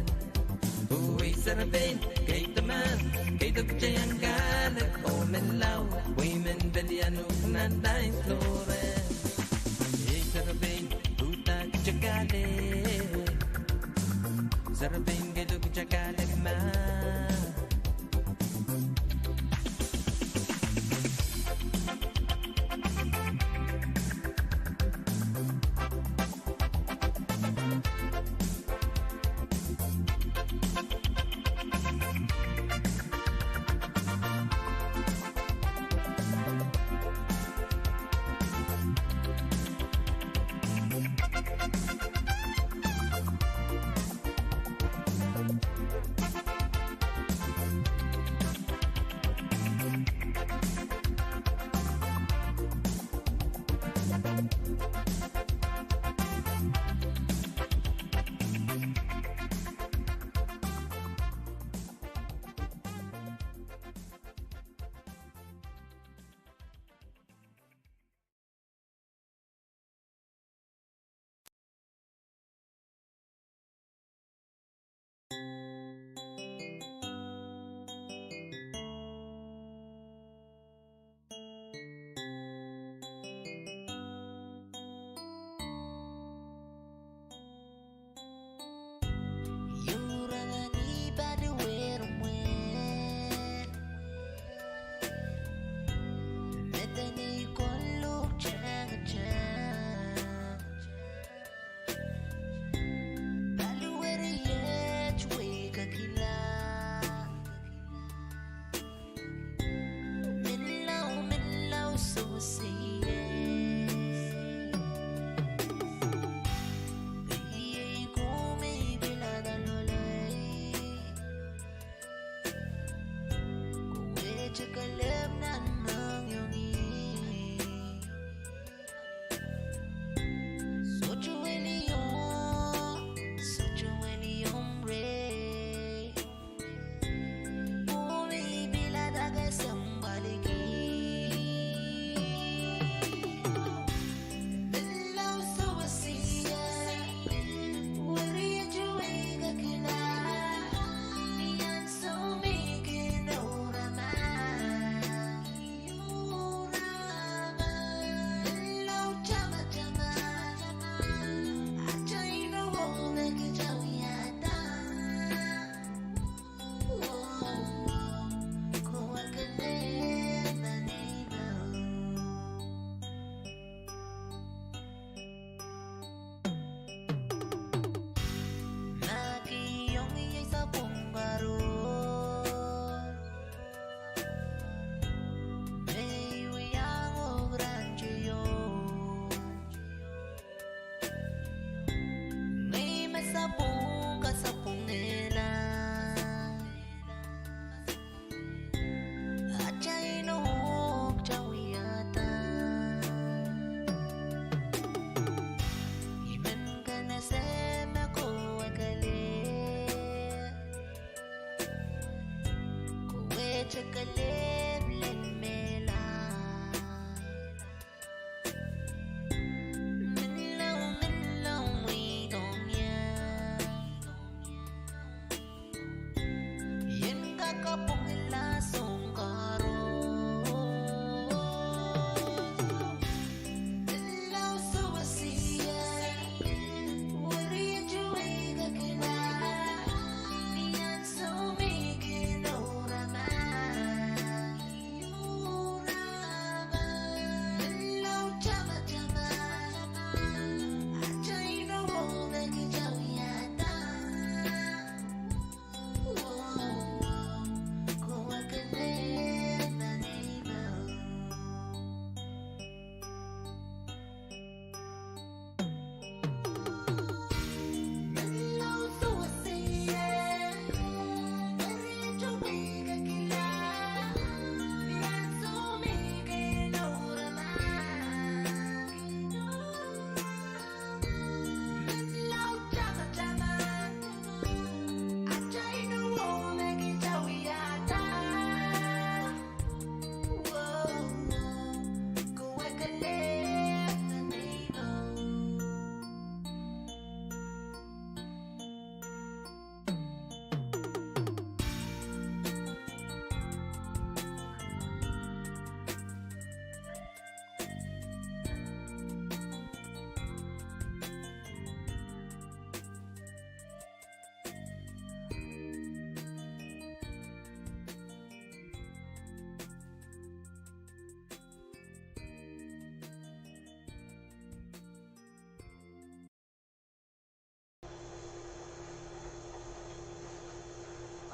Uwe serepein, kaidehk mahs, kaidehk kitail iang kahlek oh menlau, pwe I men pelian uhk nan dance floor e. Ei serepein, uhdahn kitail kahlek. Serepein, kaidehk kitail kahlek mahs.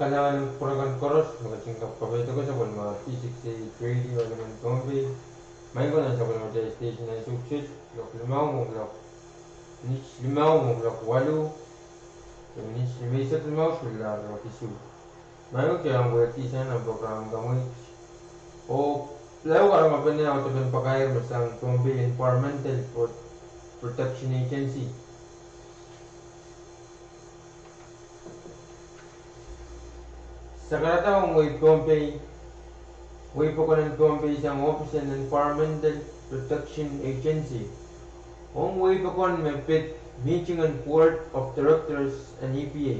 Kalahngan en kupwuramwail koaros, me ketin kak kapeidekesang pwehn mwahu D six eight Radio Elemen Pohnpei. Maing ko nan sapwellimatail station ansou kiset, kuloak limau mwo kuloak, minit limau mwo kuloak waluh, minit limeisek limau suwed lahr isuh. Maing ko, kitail pahn wehwehki sang nan program kamwekid. Oh, lao karonge pene audepen pakair me sang Pohnpei Environmental Pro-, Protection Agency. Sakarada ong wehi Pohnpei, wehi pokon en Pohnpei sang ohpis en Environmental Protection Agency. Ong wehi pokon me pid mihting en Board of Directors en E P A.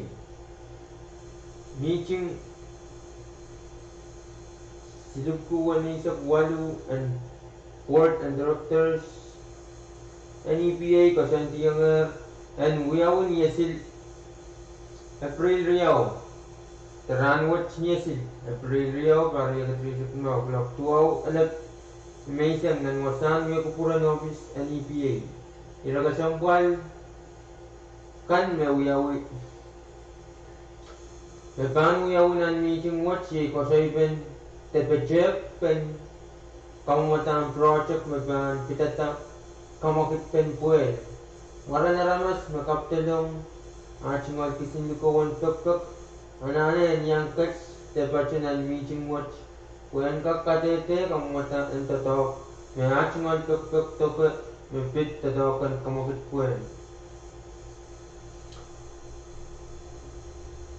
Mihting silipwuku weneisek waluh en Board en Directors en E P A koasoandiongehr en wiawi ni esil April riau. De rahnwet ni esil April riau, pahr riekid rieisek limau, kuloak duwau elep meisang nan wasahn wia kupwuren ohpis en E P A. Ire kesempwal kan me wiawi, me pahn wiawi nan mihting wet iei koasoipen de petehkpen kamwadahn project me pahn pidada kamwekidpen pwehl. Mwaren aramas me kapidelong ah tungoal kisin likouen pekpek, anahne en iang ket de patoh nan mihting wet pwe en kak kadehde kamwadahn doadoahk me ah tungoal pekpek doke me pid doadoahk en kamwekid pwehl.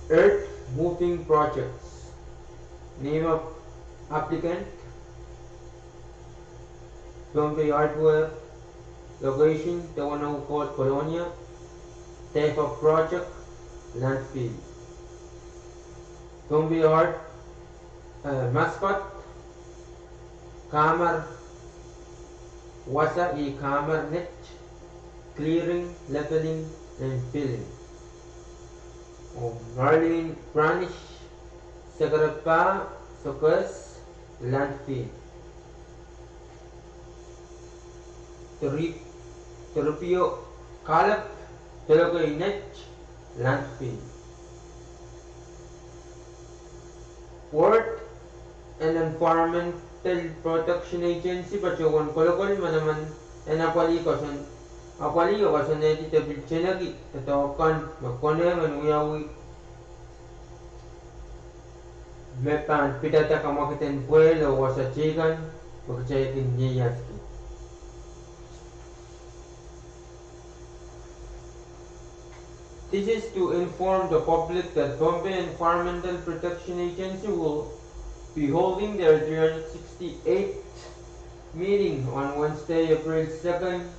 Earth moving projects. Name of applicant, Pohnpei Hardware. Location, Dewenou Court, Kolonia. Type of project, landfill. Pohnpei Hard-, eh, mascot, kamar, wasa iei kamar net, clearing, leveling, and filling. Oh, marlin, brownish, sekerepa, sokes, landfill. Teri-, teripio, kalep, telokei net, landfill. Board en Environmental Protection Agency patohwan kolokol manaman en apwalih koasoan, apwalih oh koasoanehdi de pil teneki doadoahk kan me konehng en wiawi me pahn pidada kamwekiden pwehl oh wasa teikan me kitail kin ieiaski. This is to inform the public that Pohnpei Environmental Protection Agency will be holding their three hundred sixty-eighth meeting on Wednesday, April second,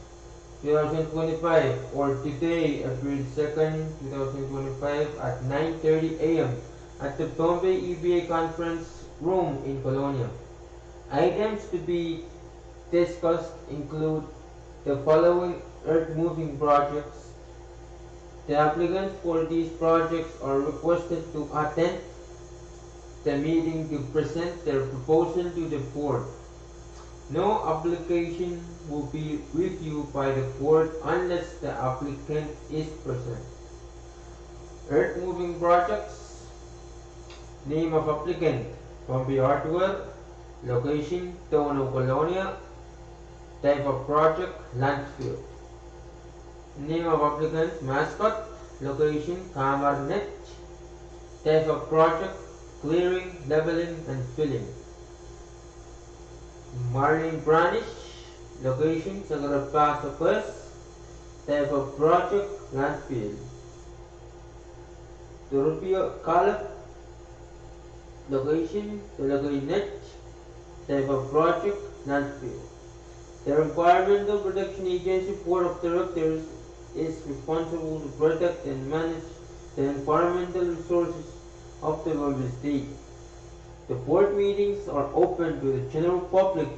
two thousand twenty-five, or today, April second, two thousand twenty-five, at nine thirty a m at the Pohnpei E P A Conference Room in Kolonia. Items to be discussed include the following earth moving projects. The applicants for these projects are requested to attend the meeting to present their proposal to the board. No application will be reviewed by the board unless the applicant is present. Earth moving projects. Name of applicant: Pohnpei Hardware. Location: Dohnou, Kolonia. Type of project: landfill. Name of applicant: Mascot. Location: Kamar Net. Type of project: clearing, leveling, and filling. Marlene Branish. Location: Sakarapasa Pes. Type of project: landfill. Dorupio Kalep. Location: Dolokoi Net. Type of project: landfill. The Environmental Protection Agency Board of Directors is responsible to protect and manage the environmental resources of the Pohnpei State. The board meetings are open to the general public,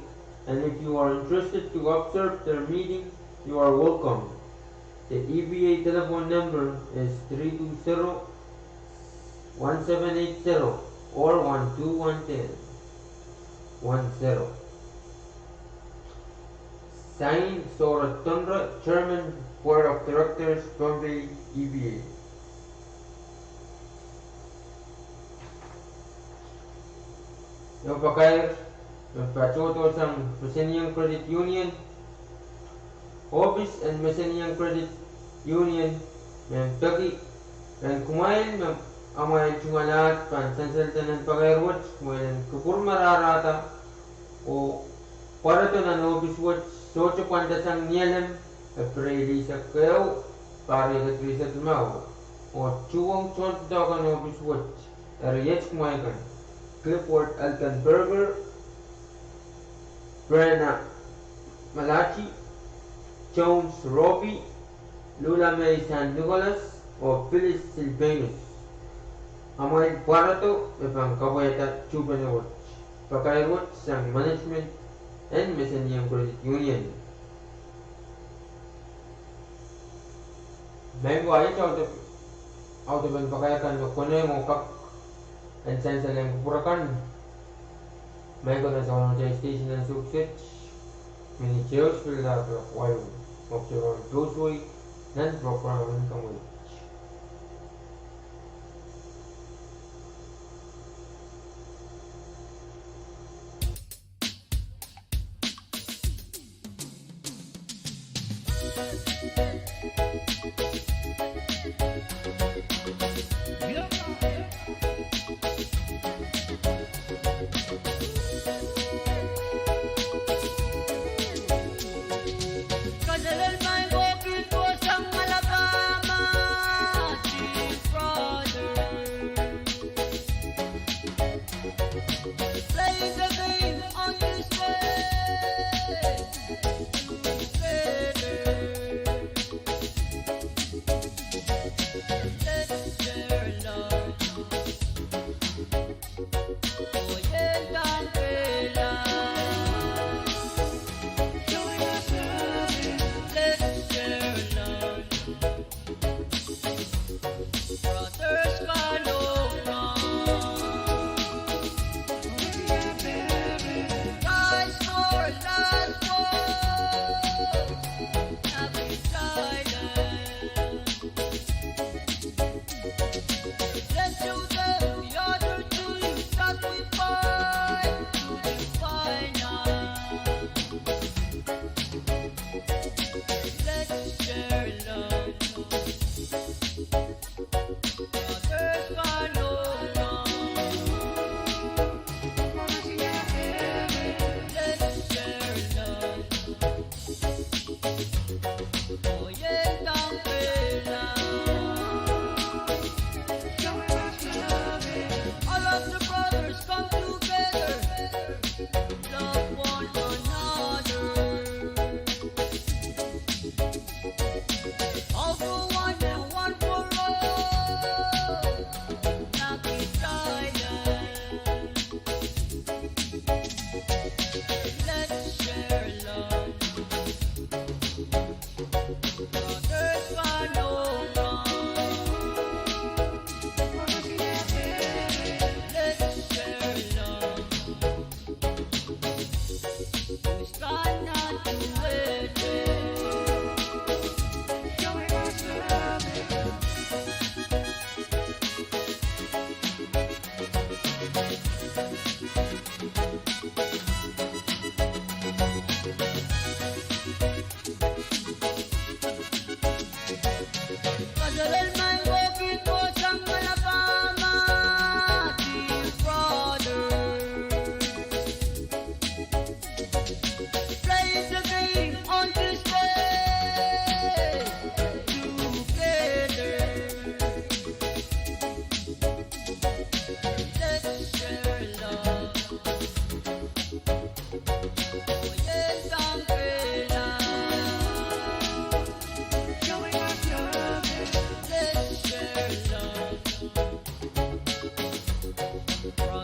and if you are interested to observe their meeting, you are welcome. The E P A telephone number is three two zero, one seven eight zero or one two one ten. One zero. Sign: Sora Tonra, Chairman, Board of Directors, Pohnpei E P A. Ehu pakair me patohdo sang Mesenieng Credit Union. Ohpis en Mesenieng Credit Union me peki rehn kumwail me amwail tungoal ahd pahn sansalda nan pakair wet, kumwail en kupwur mararahda oh pwarodo nan ohpis wet sohte pwandasang Nialem, Epreil eisek ehu, pahr riekid rieisek limau, oh tuhwong tohndoadoahk en ohpis wet. Eri iet kumwail kan: Clifford Elton Berger, Brenna Malachi, Jones Robi, Lula May San Nicolas, oh Phyllis Silvanus. Amwail pwarodo me pahn kapwaiada tuhpene wet, pakair wet sang management en Mesenieng Credit Union. Mehn wai, audepen pakair kan me konehng oh kak en sansal en kupwur akan me konehng sang nan station en Sukset, mini Jews pil da blok wai, oh pil wai, nan program en kamwei.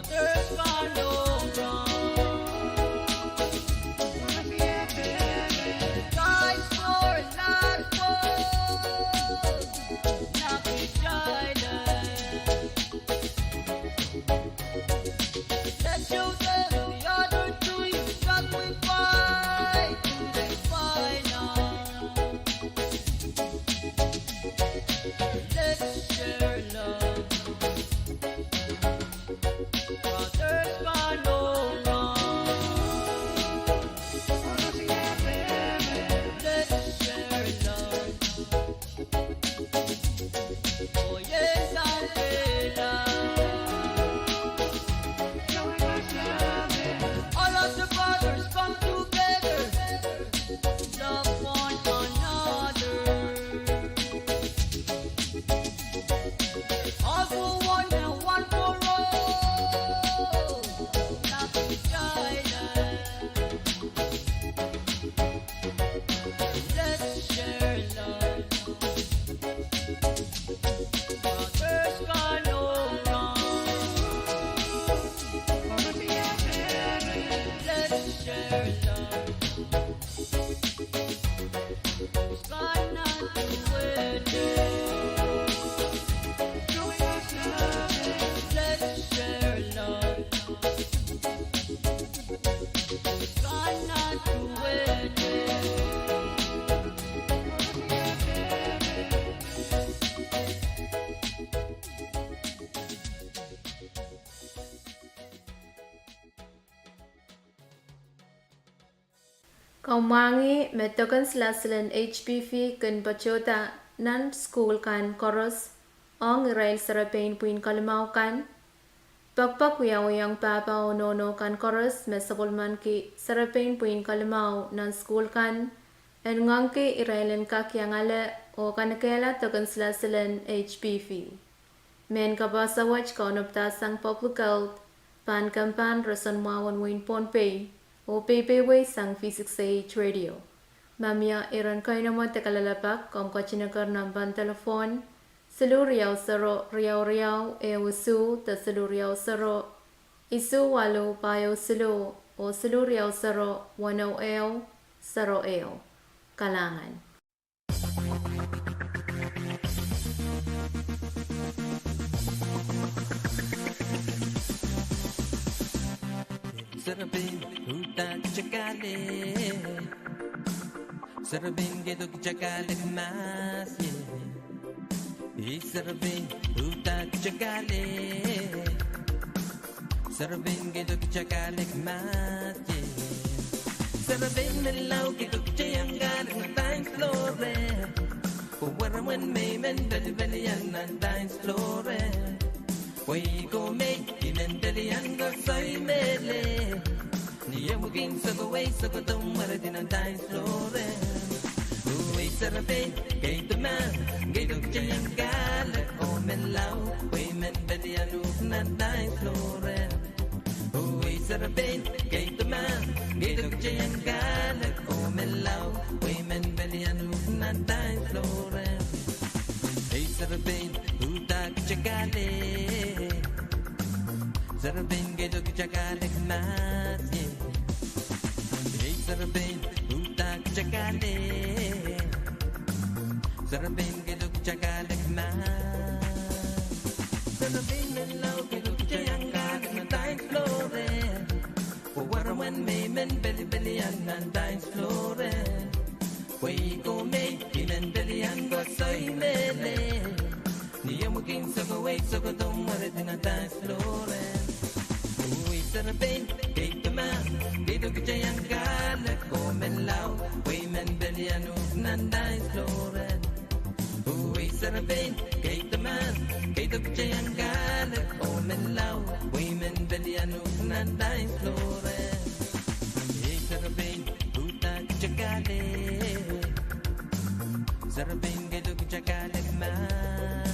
There's gone no wrong. Guys, for a lot of folks, not be silent. Let you tell the other two you sacrifice to the final. Let's share love. Brothers, gone no wrong. Let's share love. Oh yes, I say love. All of the brothers come together. Love one another. All for one and one for all. Not be silent. Let's share love. Brothers, gone no wrong. Let's share love. Let's share love. Kamwangih me doken silasil en H P V kin patohda nan sukuhl kan koaros ong irail serepein pwihn kalimau kan. Pekpek wiawiong pahpa oh nohno kan koaros me sapwellimaniki serepein pwihn kalimau nan sukuhl kan en ngoangki irail en kak iang ale oh kanikehla doken silasil en H P V. Mehn kapasa wet kaunopdahsang Public Health pahn kempahn roson mwahu en wehin Pohnpei oh peipeieisang V six A H Radio. Ma mie iren keinemwe de kalelapak, komw ketin eker nempehn telephone siluh riau sero riau riau ehu isuh de siluh riau sero isuh waluh pahieu siluh oh siluh riau sero weneu ehu sero ehu. Kalahngan. Serepein uhdahn kitail ale. Serepein keido kitail ale mahs ie. Ei serepein uhdahn kitail ale. Serepein keido kitail ale mahs ie. Serepein menlau keido kitail iang ale nan dance floor e. Pwe weremwen me I men pelipelian nan dance floor e. Pwe I ko me I men pelian koasoi mehlel. Ni ehu kin sokowei sokohdo mweredi nan dance floor e. Uwe serepein keido mahs, keido kitail iang ale oh menlau, pwe I men pelian uhk nan dance floor e. Uwe serepein keido mahs, keido kitail iang ale oh menlau, pwe I men pelian uhk nan dance floor e. Ei serepein uhdahn kitail ale. Serepein keido kitail ale mahs ie. Ei serepein uhdahn kitail ale. Serepein keido kitail ale mahs. Serepein menlau keido kitail iang ale nan dance floor e. Pwe weremwen me I men pelipelian nan dance floor e. Pwe I ko me I men pelian koasoi mehlel. Ni ehu kin sokowei sokohdo mweredi nan dance floor e. Uwe serepein keido mahs, keido kitail iang ale oh menlau, pwe I men pelian uhk nan dance floor e. Uwe serepein keido mahs, keido kitail iang ale oh menlau, pwe I men pelian uhk nan dance floor e. Ei serepein uhdahn kitail ale. Serepein keido kitail ale mahs.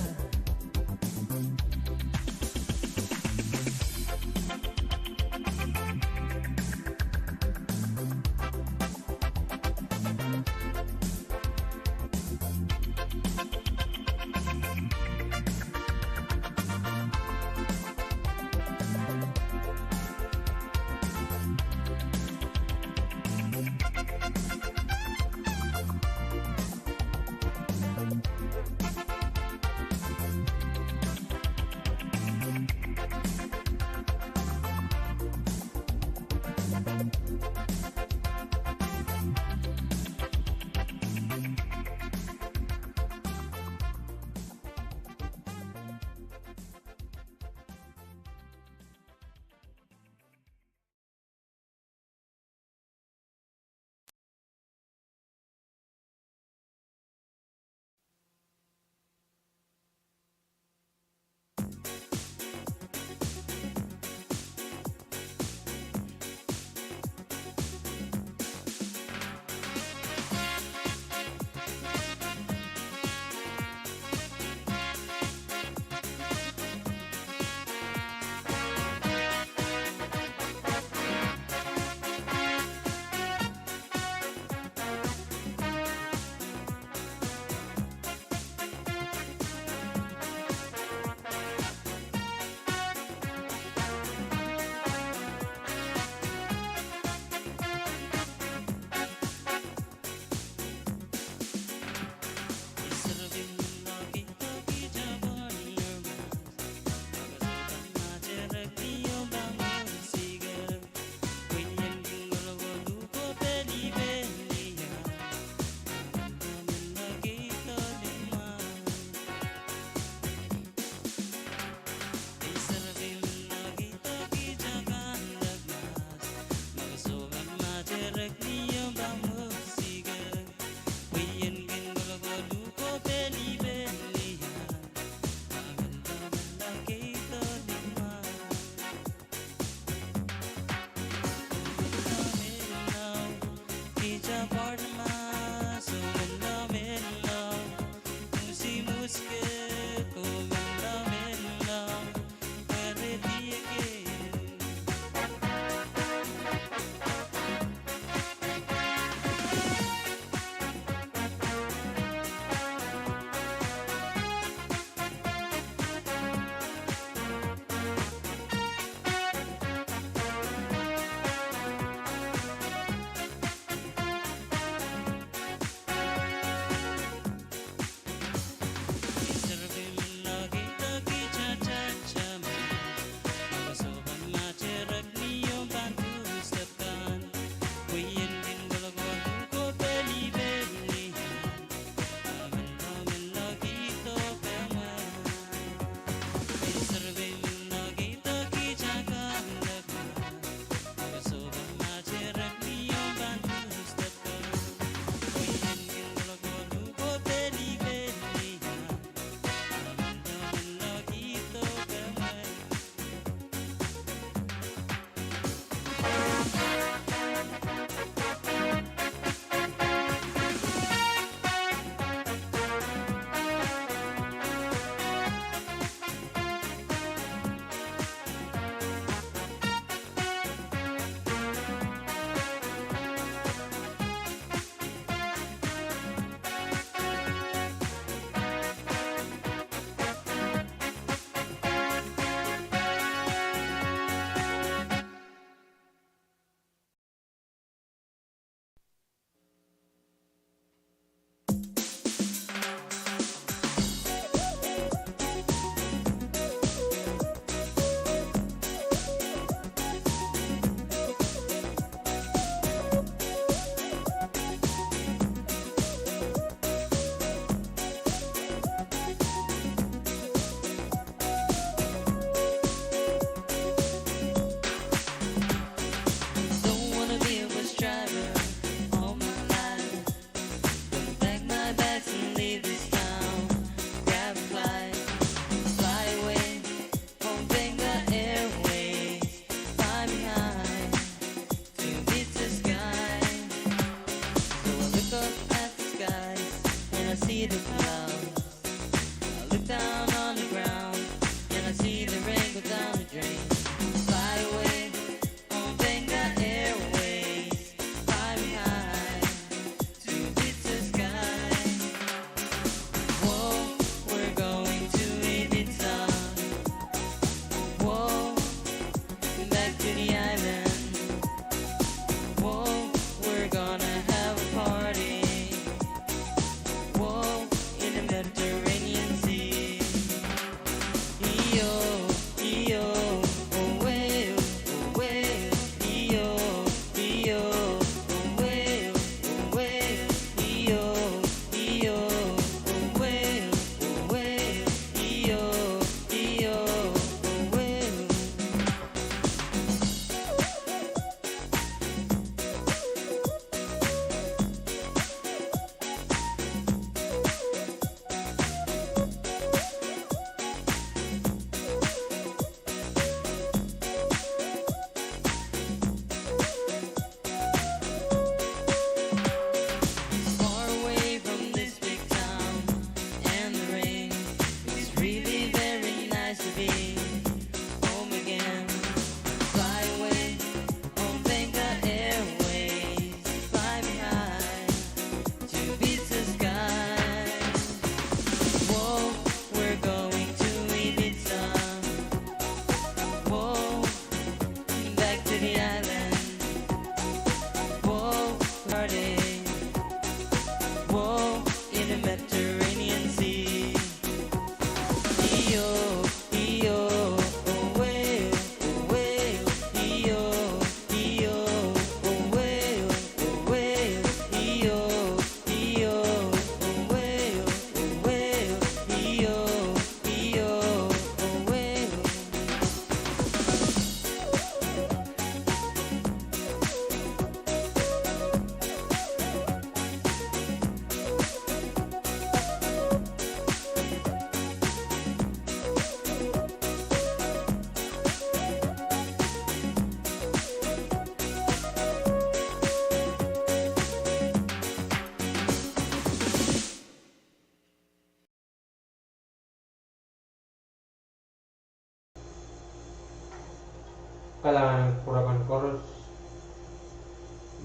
Kalahngan en kupwuramwail koaros.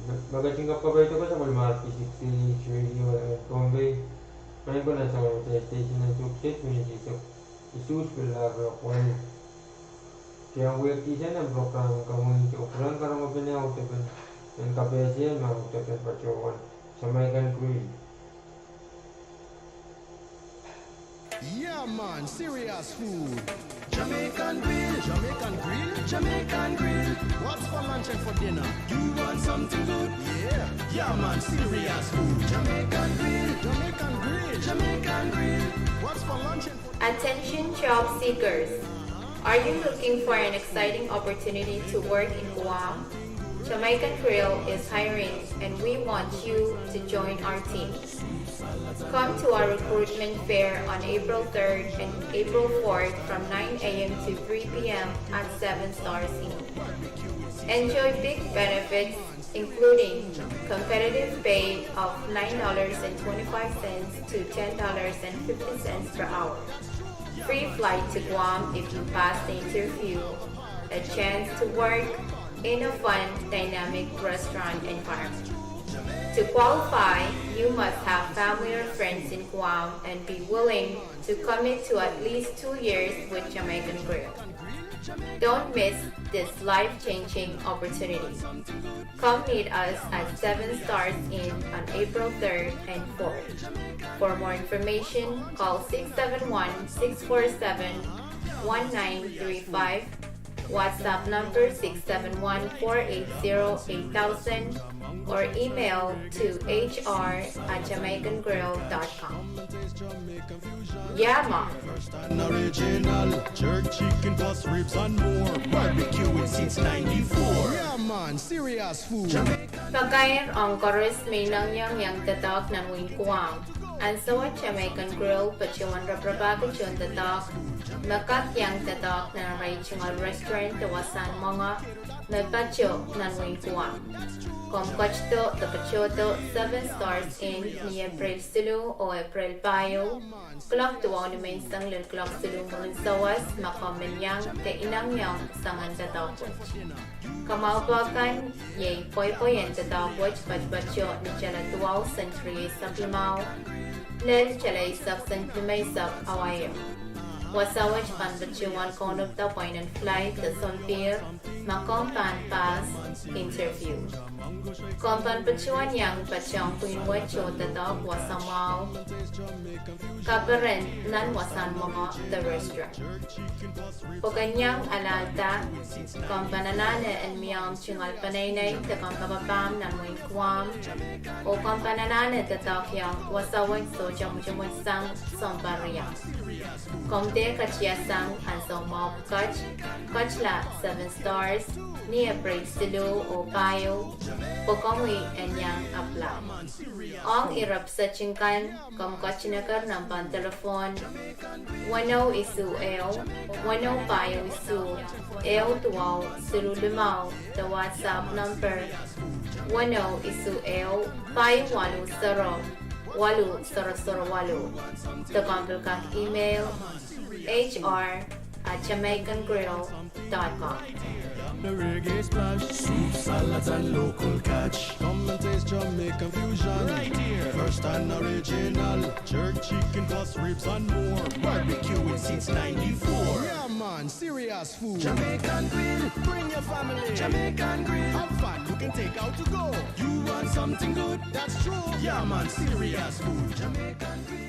Me, me ketin kapkapaiada sapwellimomwi pisiksili shuili wala en Pohnpei. Maing ko nan sapwellimomwi station en Tuksait, minit eisek isuh pil lahr kuloak wai. Kitail wehwehki nan program en komwi, kitail pwurehng karonge pene audepen en kapehse me audepen patohwan Jamaican Grill. Yeah man, serious food. Jamaican grill, Jamaican grill, Jamaican grill. What's for lunch and for dinner? You want something good? Yeah. Yeah man, serious food. Jamaican grill, Jamaican grill, Jamaican grill. What's for lunch and for dinner? Attention job seekers. Are you looking for an exciting opportunity to work in Guam? Jamaican Grill is hiring and we want you to join our team. Come to our recruitment fair on April third and April fourth from nine a.m. to three p.m. at Seven Stars Inn. Enjoy big benefits, including competitive pay of nine dollars and twenty-five cents to ten dollars and fifty cents per hour. Free flight to Guam if you pass the interview. A chance to work in a fun, dynamic restaurant environment. To qualify, you must have family or friends in Guam and be willing to commit to at least two years with Jamaican Grill. Don't miss this life-changing opportunity. Come meet us at Seven Stars Inn on April third and fourth. For more information, call six seven one, six four seven, one nine three five, WhatsApp number six seven one, four eight zero, eight thousand, or email to H R at jamaican grill dot com. Yeah man. First and original jerk chicken, plus ribs and more. Barbecuing since ninety-four. Yeah man, serious food. Pakair ong koaros me inengieng iang doadoahk nan wehin Guam. Ansou wet Jamaican Grill patohwan raparapahki tohn doadoahk me kak iang doadoahk nan arail tungoal restaurant de wasahn mwenge me patoh nan wehin Guam. Komw ketido de patohdo Seven Stars Inn ni Epreil siluh oh Epreil pahieu, kuloak duwau nimenseng lel kuloak siluh mwurin sawas, ma komw men iang de inengieng soangen doadoahk wet. Kamwahupe kan iei pweipwei en doadoahk wet patpato ni tala duwau sent rieisek limau lel tala eisek sent limeisek awa ehu. Wasa wet pahn patohwan kaunopada pwain en flight de sompihr ma komw pahn pass interview. Komw pahn patohwan iang patohwan pwihn wet oh doadoahk wasa mwahu kaperen nan wasahn mwenge de restaurant. Pwe ken iang alahlda, komw pahn anahne en mie omw tungoal peneinei de kompoakepahmw nan wehin Guam, oh komw pahn anahne doadoahk iang wasa wet sohte mwetemwet sang sounpar riau. Komw dehr katiasang ansou mwahu pwukat, ketila Seven Stars ni Epreil siluh oh pahieu, pwe komwi en iang apply. Ong ire pwukat kan, komw ketin eker nan pahn telephone weneu isuh ehu, weneu pahieu isuh, ehu duwau siluh limau, de WhatsApp number weneu isuh ehu, pahieu waluh sero, waluh sero sero waluh. De komw pil kak email H R at jamaican grill dot com. The reggae splash, soup, salads, and local catch. Come and taste Jamaican fusion. Right here. First and original. Jerk chicken, plus ribs and more. Barbecuing since ninety-four. Yeah man, serious food. Jamaican grill. Bring your family. Jamaican grill. Have fun, you can take out to go. You want something good? That's true. Yeah man, serious food. Jamaican grill.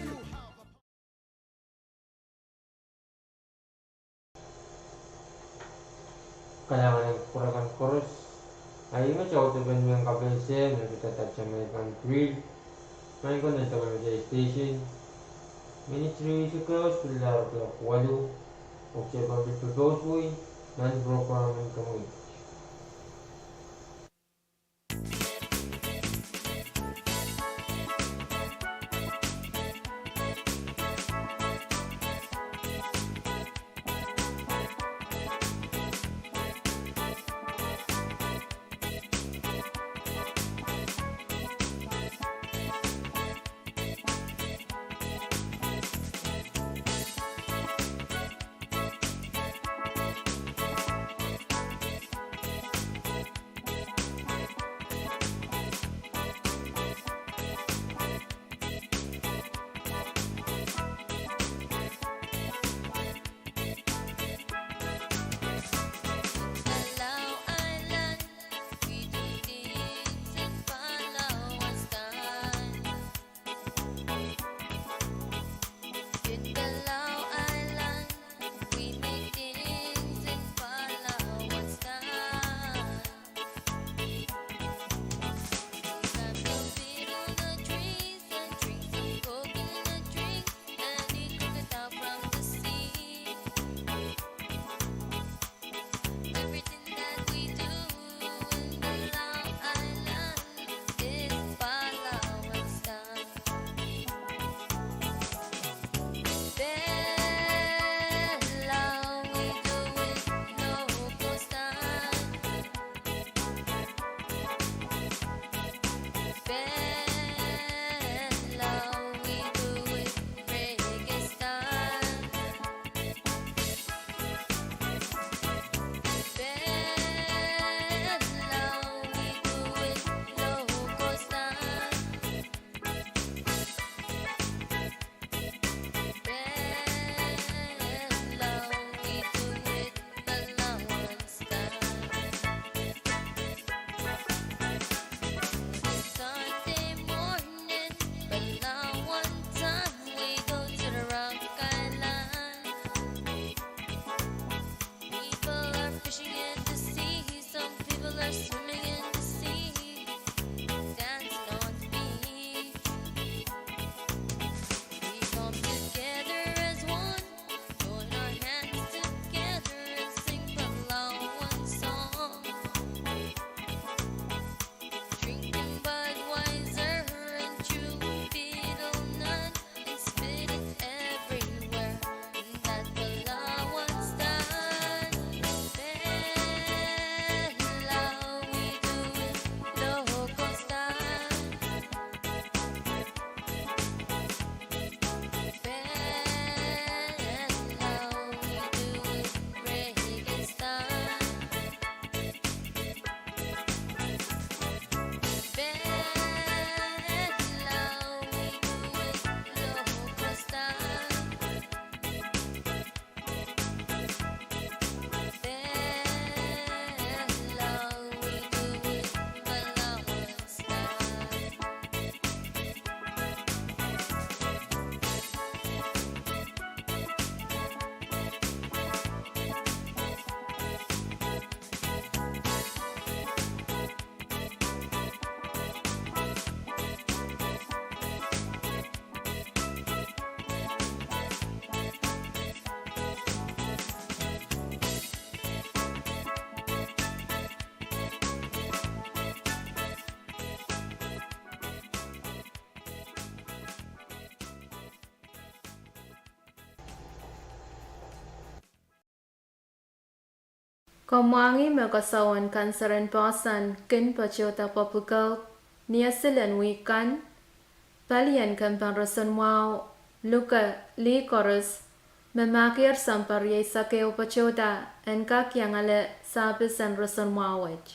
Kalahngan en kupwuramwail koaros. Ahi met audepen mehn kapehse me pidada Jamaican Grill. Maing ko nan sapwellimomwi station. Minit rieisek ehu pil lahr kuloak waluh. Oh kitail pahn pil popousoi nan program en komwi. Komw mwahngih me koasoawen kanser en poahsoan kin patohda Public Health ni asil en wihk kan, palien kempen roson mwahu, luke, lih koaros, me mahkier sounpar rieisek ehu patohda en kak iangala sahpis en roson mwahu wet.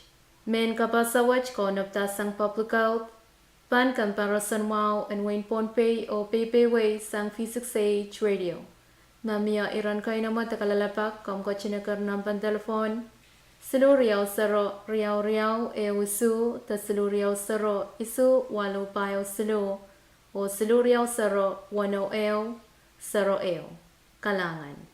Mehn kapasa wet kaunopdahsang Public Health, pahn kempen roson mwahu en wehin Pohnpei oh peipeieisang V six A H Radio. Ma mie iren keinemwe de kalelapak, komw ketin eker nempen delepwohn siluh riau sero riau riau ehu isuh de siluh riau sero isuh waluh pahieu siluh oh siluh riau sero weneu ehu sero ehu. Kalahngan.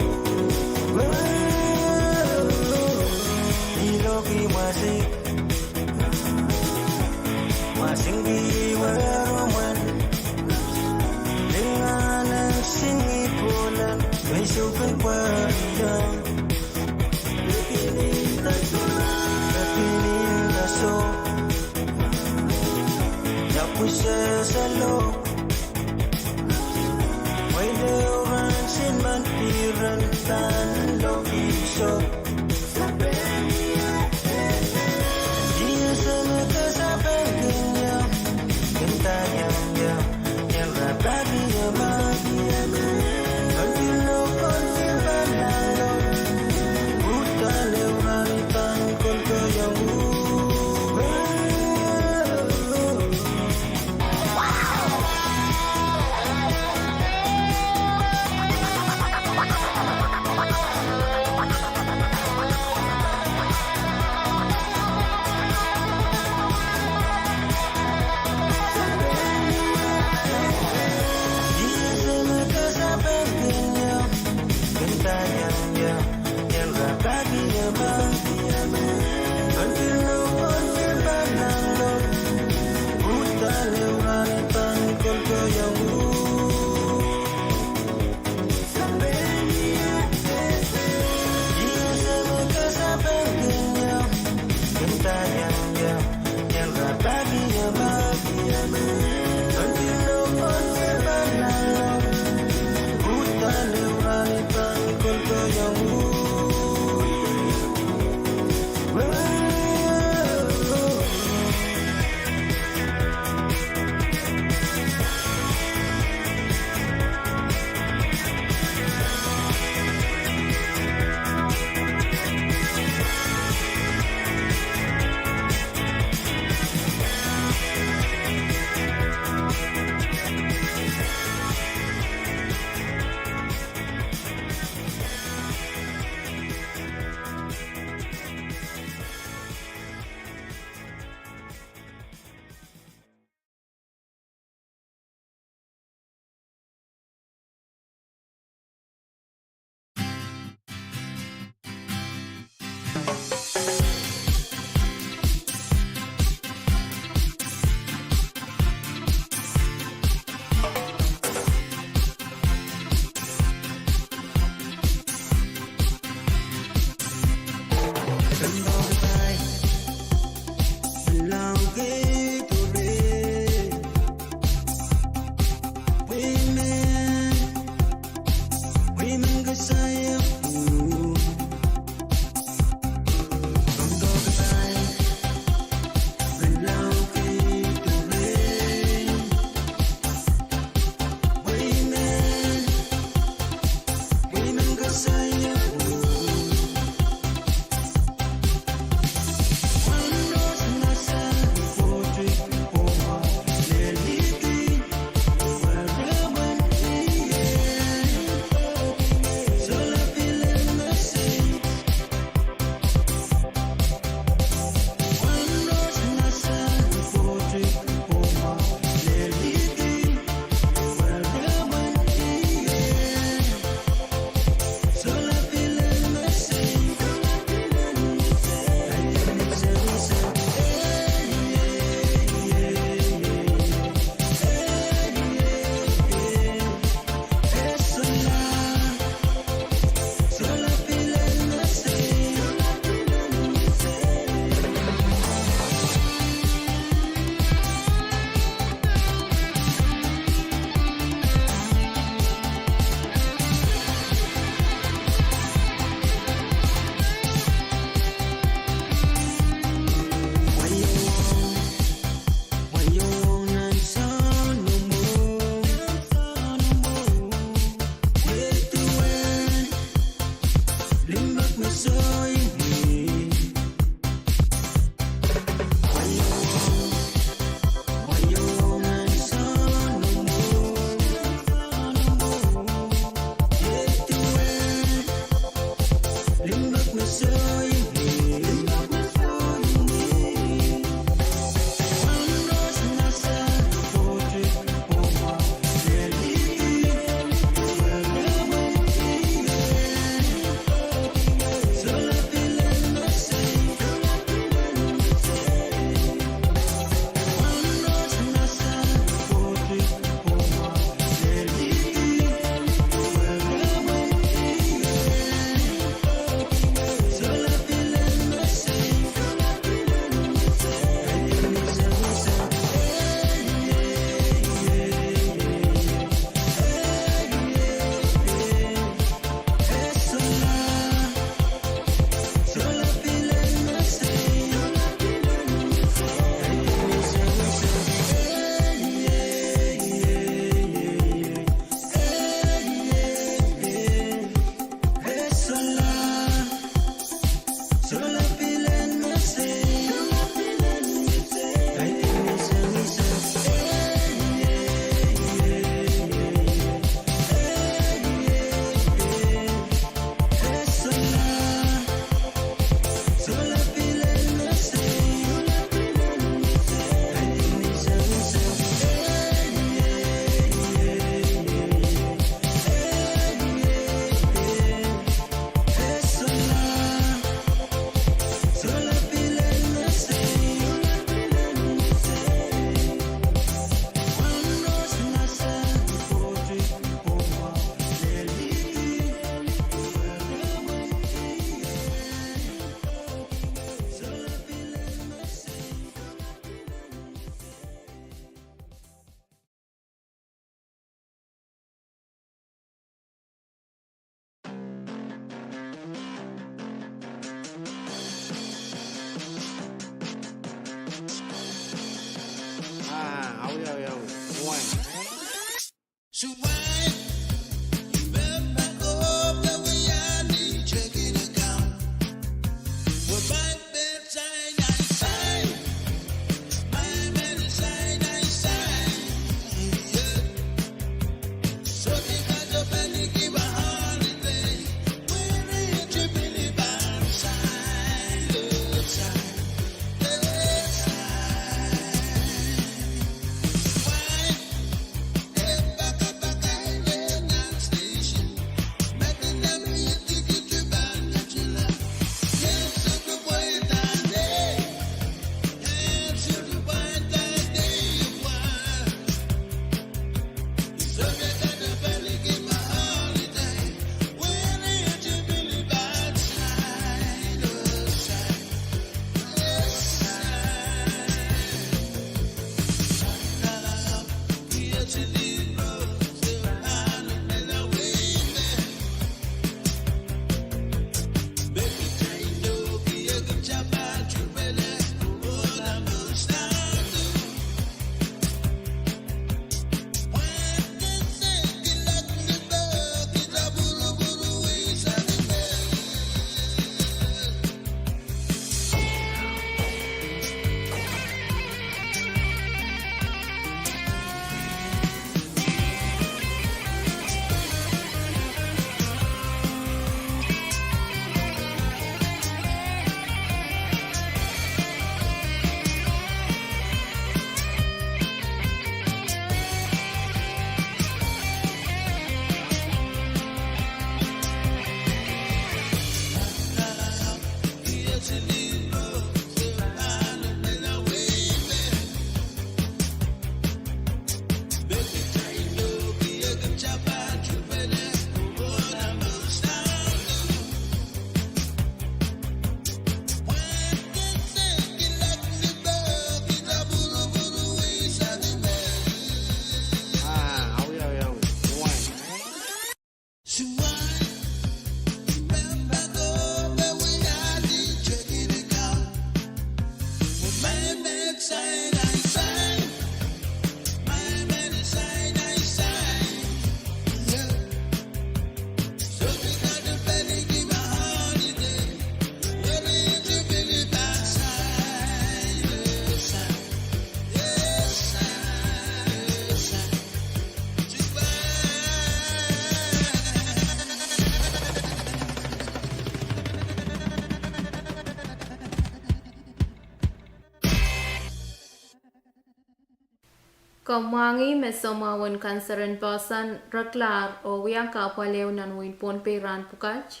Komw mwahngih me soumwahu en kanser en poahsoan reklahr oh wia kahpwal ehu nan wehin Pohnpei rahn pwukat.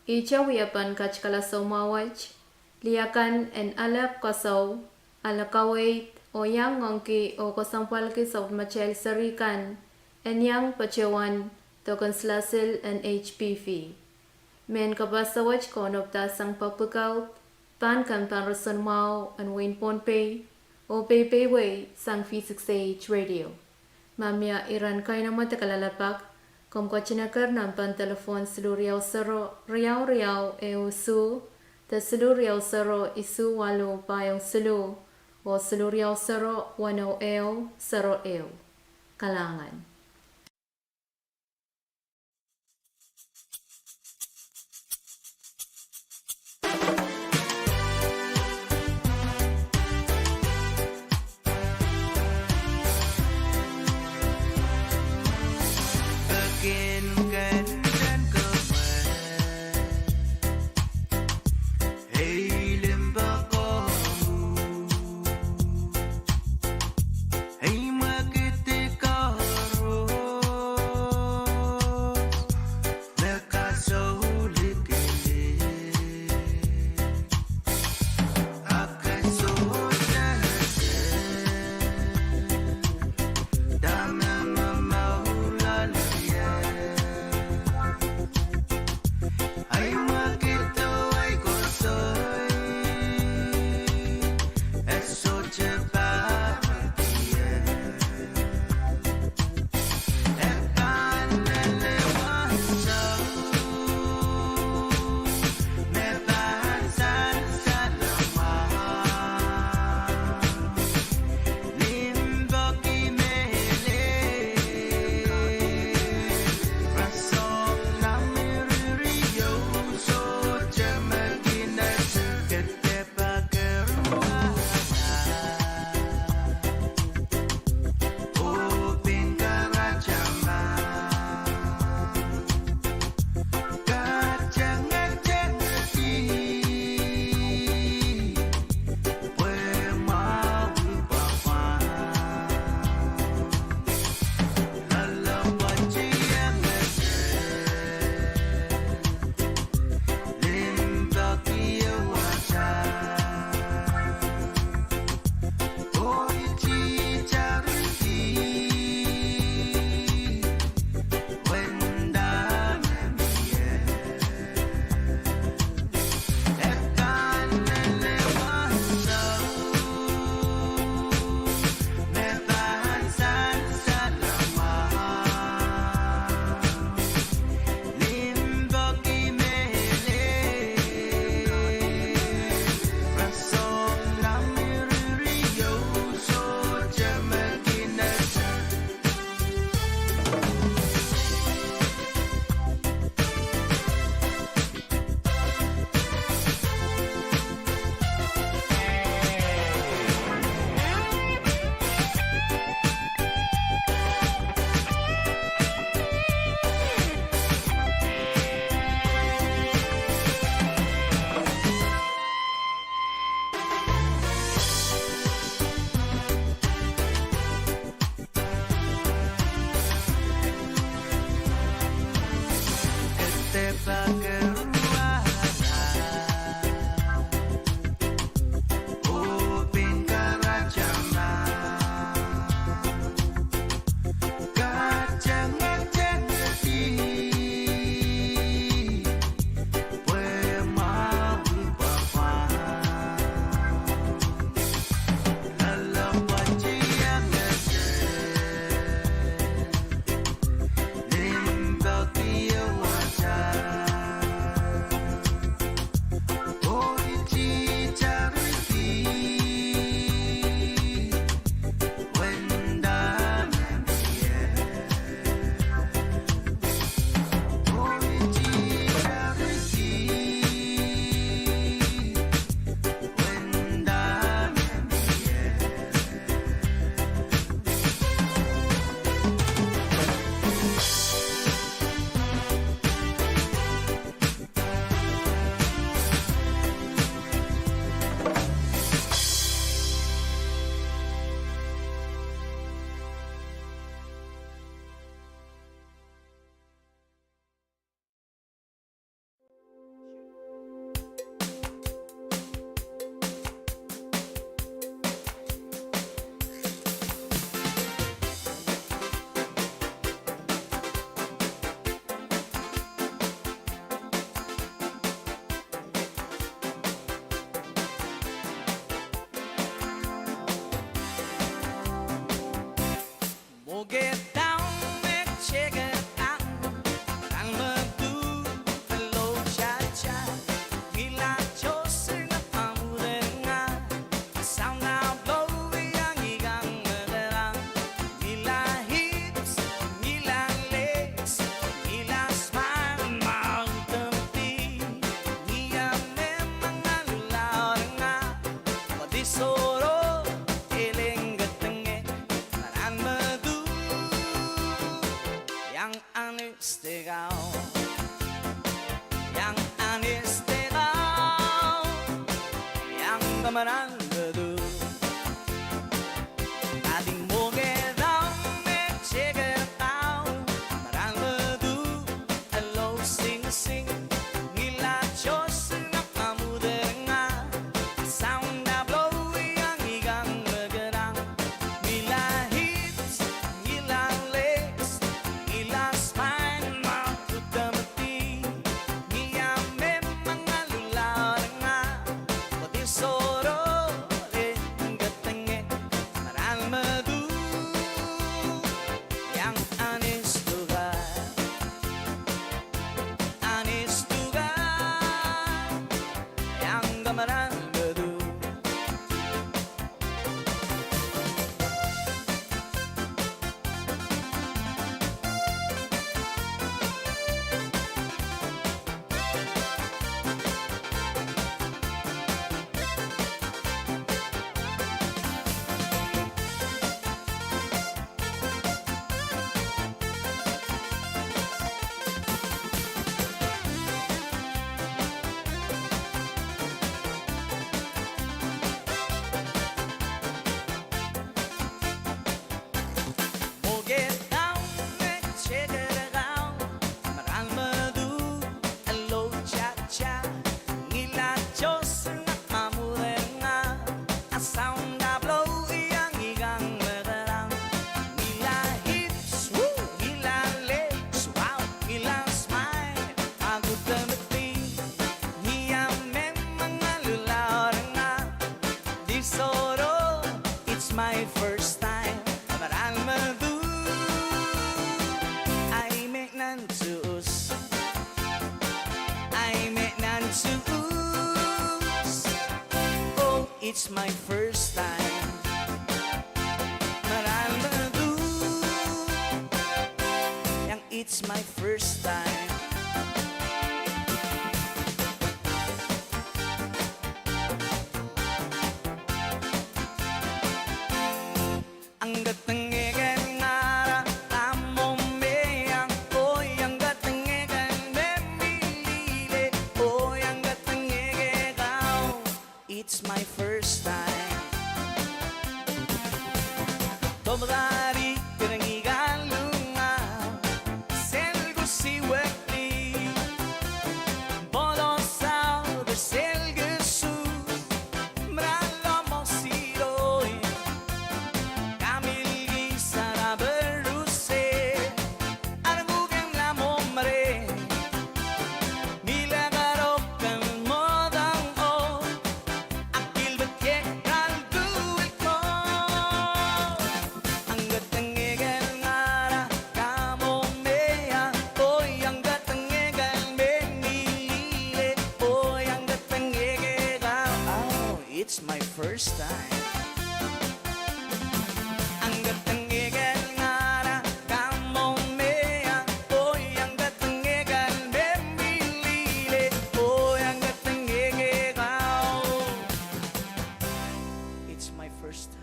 Ihte wiepen katikala soumwahu wet, lih akan en alehpw koasoi, ale kaweid, oh iang ngoangki oh kesempwalki sapwellimatail seri kan en iang patohwan doken silasil en H P V. Mehn kapaso wet kaunopda sang public health, pahn kempen roson mwahu en wehin Pohnpei, oh peipeiwei sang V six A H radio. Ma mie iren kainamwada kalelapak, komw ketin eker nempen telephone siluh riau sero riau riau ehu isuh, de siluh riau sero isuh waluh pahieu siluh, oh siluh riau sero weneu ehu sero ehu. Kalahngan. Iang ahniste kau, iang ahniste kau, iang kamarain medu. Adi mwohngehda me teke kau, kamarain medu, elo singsing, ngila Joseph na kamudeng a, sound a blow iang ikang mekerang. Ngila hips, ngila legs, ngila spine, ma kutemeti. Ngia me mangalu larenga, kodi soro le ngetenge, kamarain medu. Iang ahniste kau, ahniste kau, iang kamarain medu. Mwohngehda me teke kau, kamarain medu, elo cha-cha, ngila Joseph na kamudeng a, a sound a blow iang ikang mekerang. Ngila hips, woo, ngila legs, wow, ngila smile, ma kutemeti. Ngia me mangalu larenga, di soro, it's my first time. Kamarain medu, ahi me nan Suhs, ahi me nan Suhs. Oh, it's my first time. Kamarain medu, iang it's my first time. Angketengek en ngara, kamomeiang, oh iang ketengek en me mi lile, oh iang ketengek e kau. It's my first time. Tomkari kerengika lungau, sel kusiwekli, polo sau de sel kesu, mralo mosiroi, kamilki saraperuse, arkuken lamomre, mila karokan modang o, akil betek kal duwil ko. Angketengek en ngara, kamomeiang, oh iang ketengek en me mi lile, oh iang ketengek e kau. Oh, it's my first time. Angketengek en ngara, kamomeiang, oh iang ketengek en me mi lile, oh iang ketengek e kau. It's my first time.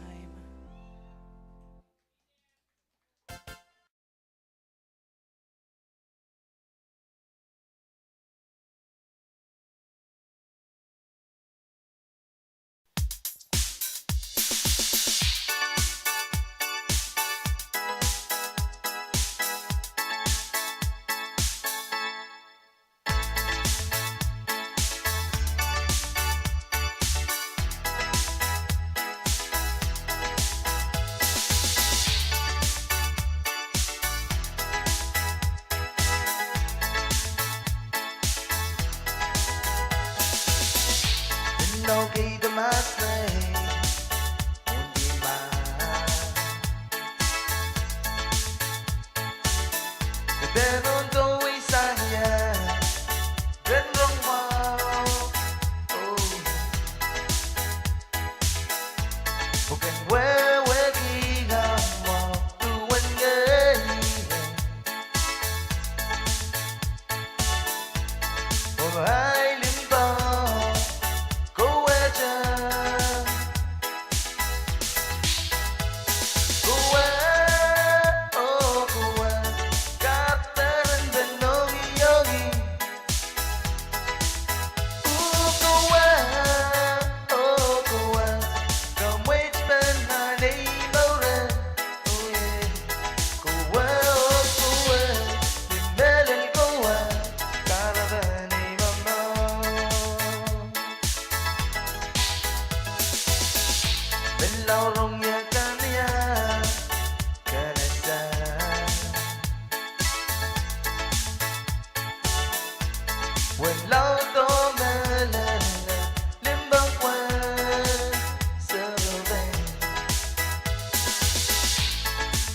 Pehn ohndo weisang ie, ren rong mwahu. Oh. Pwe ken wehwehki nan mwahu duwen ngehi. Oh, ahi limpoak, kowehte. Kowe, oh, kowe, kaperenpen ongiongi. Oh, kowe, oh, kowe, kamweit pen nan ei mour. Oh, yeah. Kowe, oh, kowe, ni mehlel kowe, kahrepen ei momour. Menlau rong ie kan ia, kanasa. Wenlaudo mehlel limpoak wet, serpent.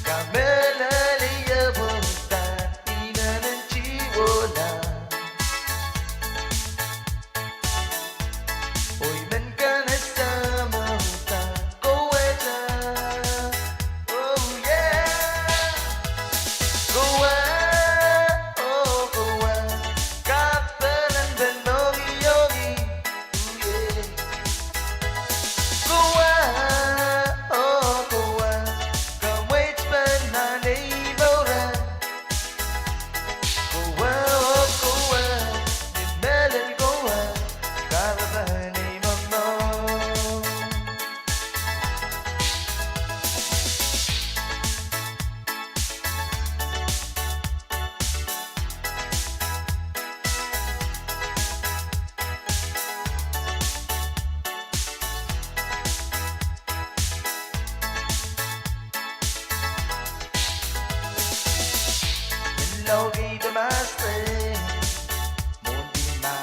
Kamehlele ie pwehki inenen tiwohla. Oh, I men kanasa me uhdahn kowehte. Oh, yeah. Kowe, oh, kowe, kaperenpen ongiongi. Oh, yeah. Kowe, oh, kowe, kamweit pen nan ei mour. Kowe, oh, kowe, ni mehlel kowe, kahrepen ei momour. Menlau kei de master, mwohn di ma.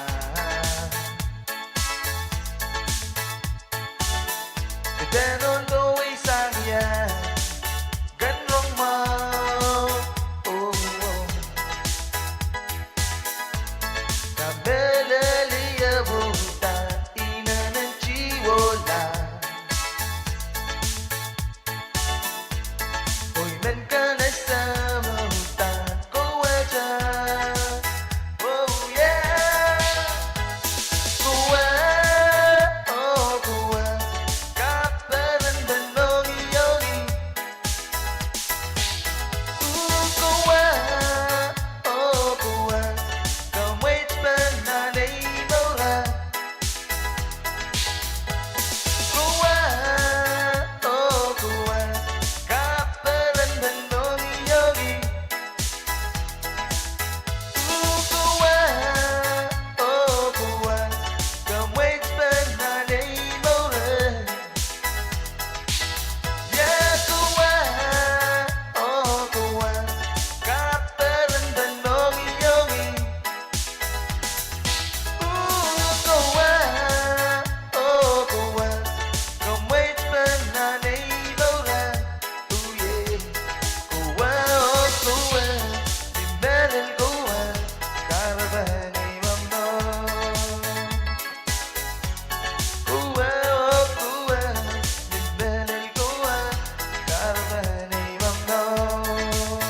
Pehn ohndo weisang ie, ken rong mwahu. Oh, oh. Kamehlele ie pwehki inenen tiwohla. Oh, I men kanasa me uhdahn kowehte. Oh, yeah. Kowe, oh, kowe, kaperenpen ongiongi. Oh, kowe, oh, kowe, kamweit pen nan ei mour. Kowe, oh, kowe, kaperenpen ongiongi. Oh, kowe, oh, kowe, kamweit pen nan ei mour. Ie kowe, oh, kowe, kaperenpen ongiongi. Oh, kowe, oh, kowe, kamweit pen nan ei mour. Oh, yeah. Kowe, oh, kowe, ni mehlel kowe, kahrepen ei momour. Kowe, oh, kowe, ni mehlel kowe, kahrepen ei momour.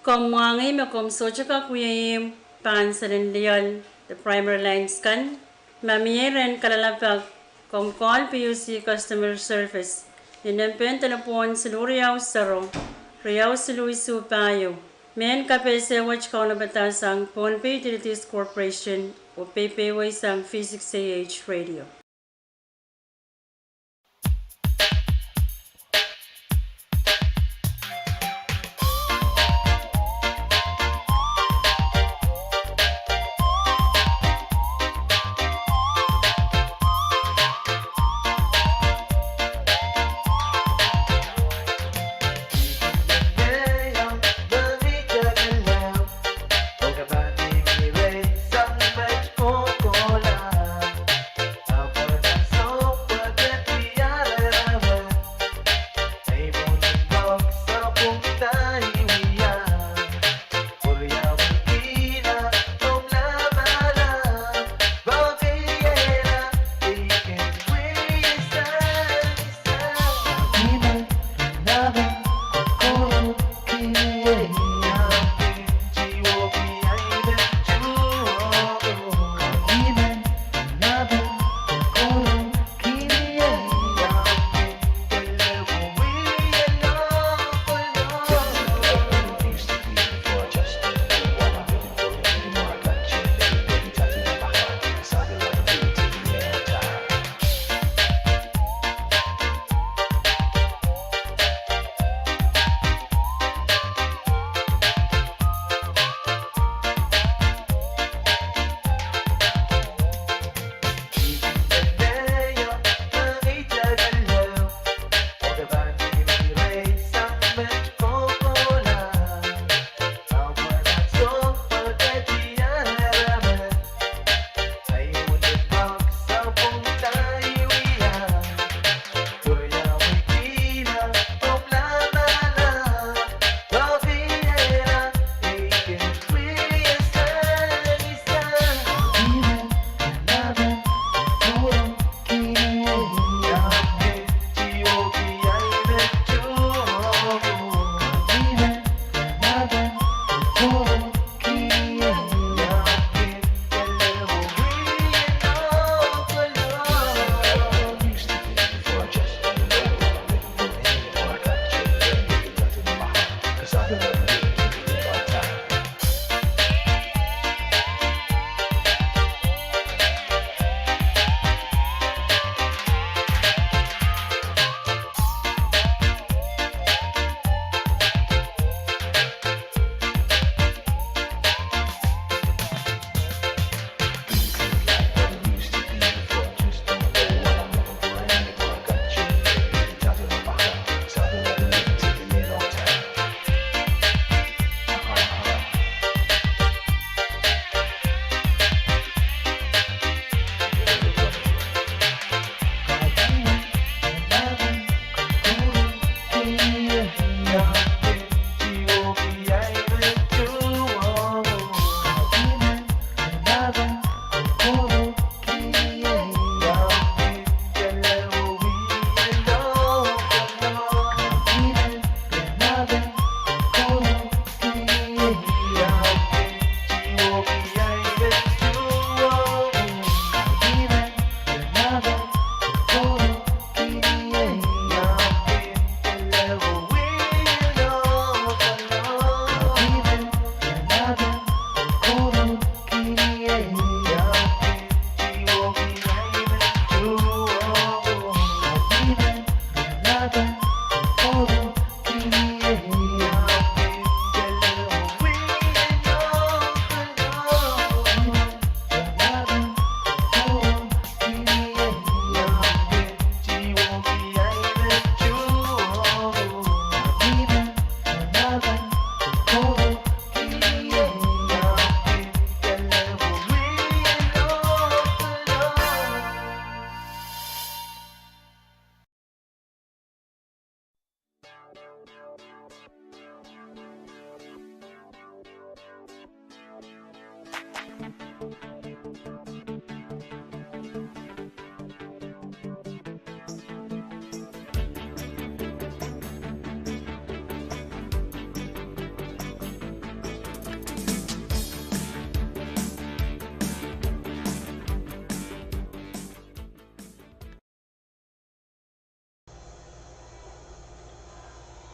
Komw mwahngih me komw sohte kak wia ihmw pahn selen lioal de primary lines kan, ma mie rehn kalelapak, komw call P U C customer service ni nempehn delepwohn siluh riau sero, riau siluh isuh pahieu. Mehn kapehse wet kaunopada sang Pohnpei Utilities Corporation oh peipeweisang V six A H Radio.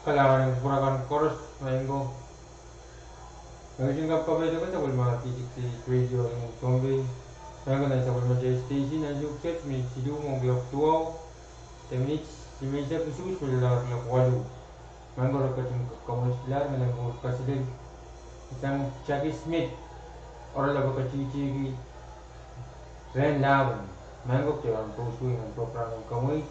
Kalahngan en kupwur akan koaros, maing ko. Mehn keieu, kapakap en sapwellime radio en Pohnpei. Maing ko, nan sapwellime station en news me siluh mwohn kuloak duwau de minit limeisek usuhs me lalahr kuloak waluh. Maing ko, re ketin kamweikilahr me lempo kaselel sang Jackie Smith, oaralap me ketihtihki Rehn Lahpw. Maing ko, kitail pahn pouswe nan program en kamweiz.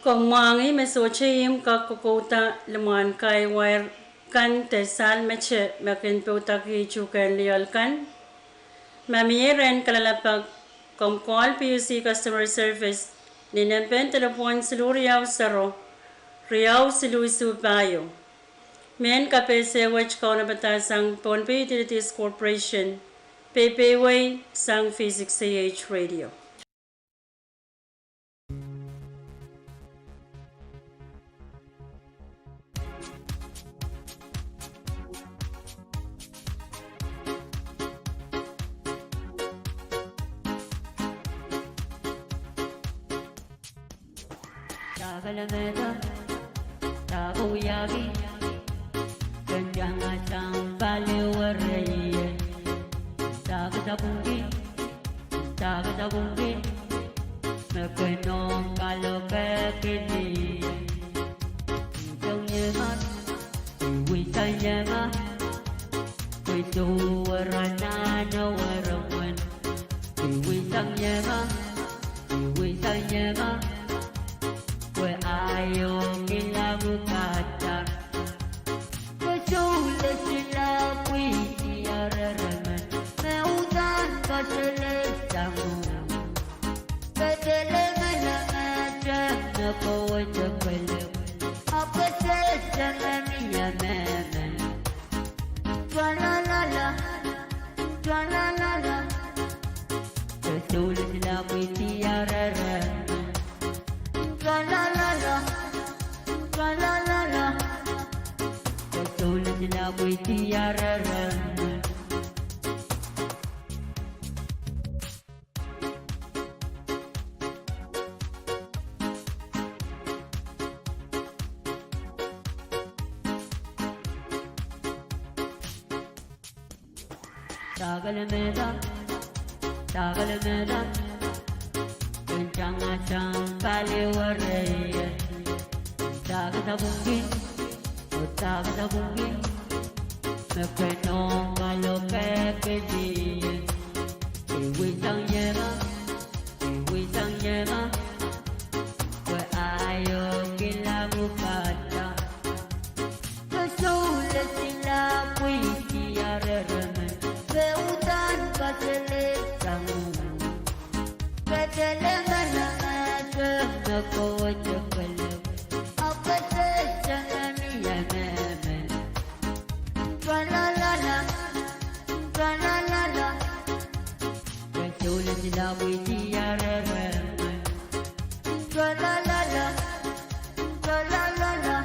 Komw mwahngih me sohte imw kak kokouda limwahn kahi wair kan de sahl mete me kin poudakih tuhkehn lioal kan. Ma mie rehn kalelapak, komw call P U C Customer Service ni nempe en delepwohn siluh riau sero, riau siluh isuh pahieu. Mehn kapehse wet kaunopada sang Pohnpei Utilities Corporation, peipeiwei sang V six A H Radio. Takelemehda, takewihki, ken iang sang paliwere ie. Takadakungki, takadakungki, me kin ong kalokehki ni ie. Wisang ienga, wisang ienga, pwe soh were nan were mwen. Wisang ienga, wisang ienga, pwe aio kilang ukata. Pwe soh lesila pwihki areremen, me uhdahn kaselehsang. Ketelemele mete me kowete kelep, apesehte me mie mehmen. Tralalala, tralalala. Pwe soh lesila pwihki areremen. Tralalala, tralalala. Pwe soh lesila pwihki areremen. Takelemehda, takelemehda, ken iang sang paliwere ie. Takadakungki, oh takadakungki, me kin ong kalokehki ni ie. Wisang ienga, wisang ienga, pwe aio kilang ukata. Pwe soh lesila pwihki areremen, me uhdahn kaselehsang. Ketelemele mete me kowete kelep, apesehte me mie mehmen. Tralalala, tralalala. Pwe soh lesila pwihki areremen. Tralalala, tralalala.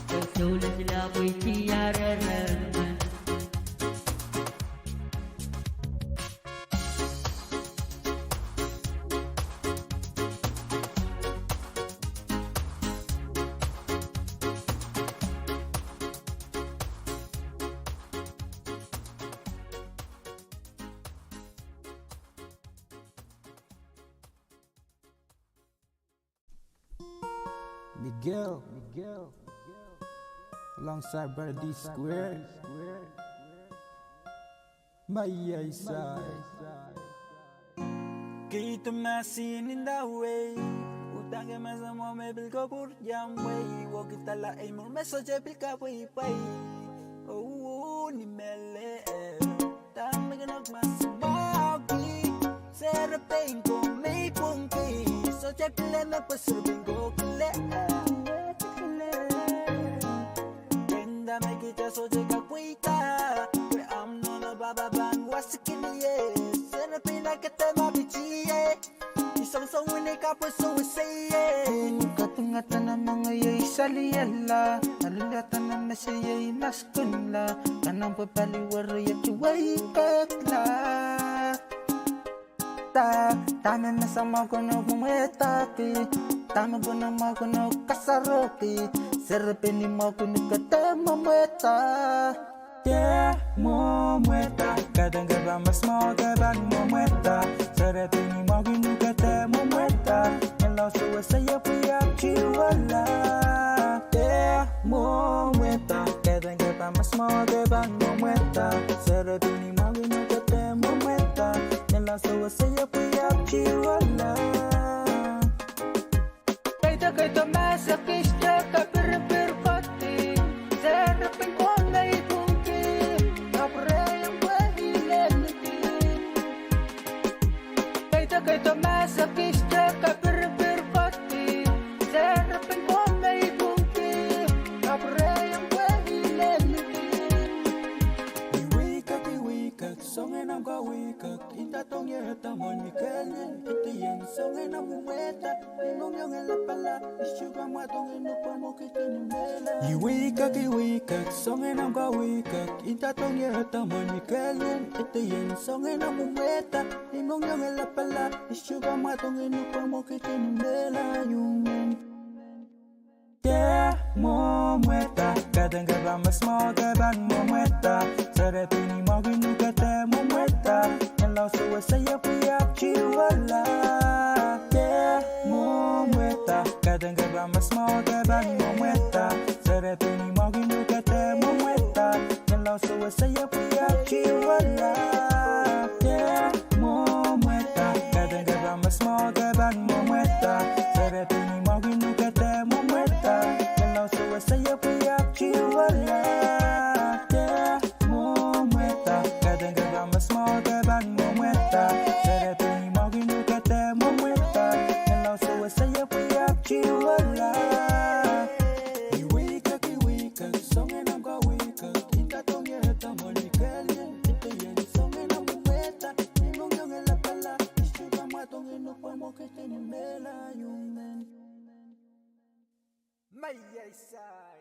Pwe soh lesila pwihki areremen. Miguel, Miguel, alongside Brother D Square. Mai iei sai. Kihda mahsen inda wei, udahn ke mahsen mwo me pil kapwuriamwei, wekidala ei mour me sohte pil kapweipwei. Oh, ni mele, dahme ke nohk mahsen mwoki, serepein ko me pwungki, sohte pil me pwe serepein ko kile. Inda me kihda sohte kapweida, pwe ahmw nohno pahpa pahn wasikilie, serepein akede ma pitie. I songosong wini kapwe sewese ie. Kapingada nan moangeiei saliala, aliada nan meseiei maskunla, kanahn pwe paliwere ie tuwei kekla. Da, dahme me sang mwahu ke nohk mwomwedahki, dahme ke nohk mwahu ke nohk kasarohki, serepein ni mwahu ke nohk ke dehr mwomweda. Dehr mwomweda, kaidehn ke pahn mahs mwahu ke pahn mwomweda, serepein ni mwahu ke nohk ke dehr mwomweda, me lao sewese ie pwe ahpw tiwala. Dehr mwomweda, kaidehn ke pahn mahs mwahu ke pahn mwomweda, serepein ni mwahu ke nohk ke dehr mwomweda, me lao sewese ie pwe ahpw tiwala. Keido masak kihda kapirpir pati, serpin pwong ei pwungki, kapwurehiong pwe I lel nidi. Keido, keido masak kihda kapirpir pati, serpin pwong ei pwungki, kapwurehiong pwe I lel nidi. Iwei kak, iwei kak, soangen ahmw kawei kak, inda dohng ie edomwen mi kelien, idien soangen ahmw mwehda, ni mohngiong e lapala, I sohte pahn mwadong en uhpwong mwo kihdi ni mehla. Iwei kak, iwei kak, soangen ahmw kawei kak, inda dohng ie edomwen mi kelien, idien soangen ahmw mwehda, ni mohngiong e lapala, I sohte pahn mwadong en uhpwong mwo kihdi ni mehla ieu men. Ke mwo mwehda, kaidehn ke pahn mesmwo ke pahn mwo mwehda, serepein imwahkin uhk e dehr mwo mwehda, nan lao sewese ie pwihk ahpw tiwala. Ke mwo mwehda, kaidehn ke pahn mesmwo ke pahn mwo mwehda, serepein imwahkin uhk e dehr mwo mwehda, nan lao sewese ie pwihk ahpw tiwala. Ke mwo mwehda, kaidehn ke pahn mesmwo ke pahn mwo mwehda, serepein imwahkin uhk e dehr mwo mwehda, nan lao sewese ie pwihk ahpw tiwala. Ke mwo mwehda, kaidehn ke pahn mesmwo ke pahn mwo mwehda, serepein imwahkin uhk e dehr mwo mwehda, nan lao sewese ie pwihk ahpw tiwala. Iwei kak, iwei kak, soangen ahmw kawei kak, inda dohng ie edomwen mi kelien, idien soangen ahmw mwehda, ni mohngiong e lapala, I sohte pahn mwadong en uhpwong mwo kihdi ni mehla ieu men. Meiei sai.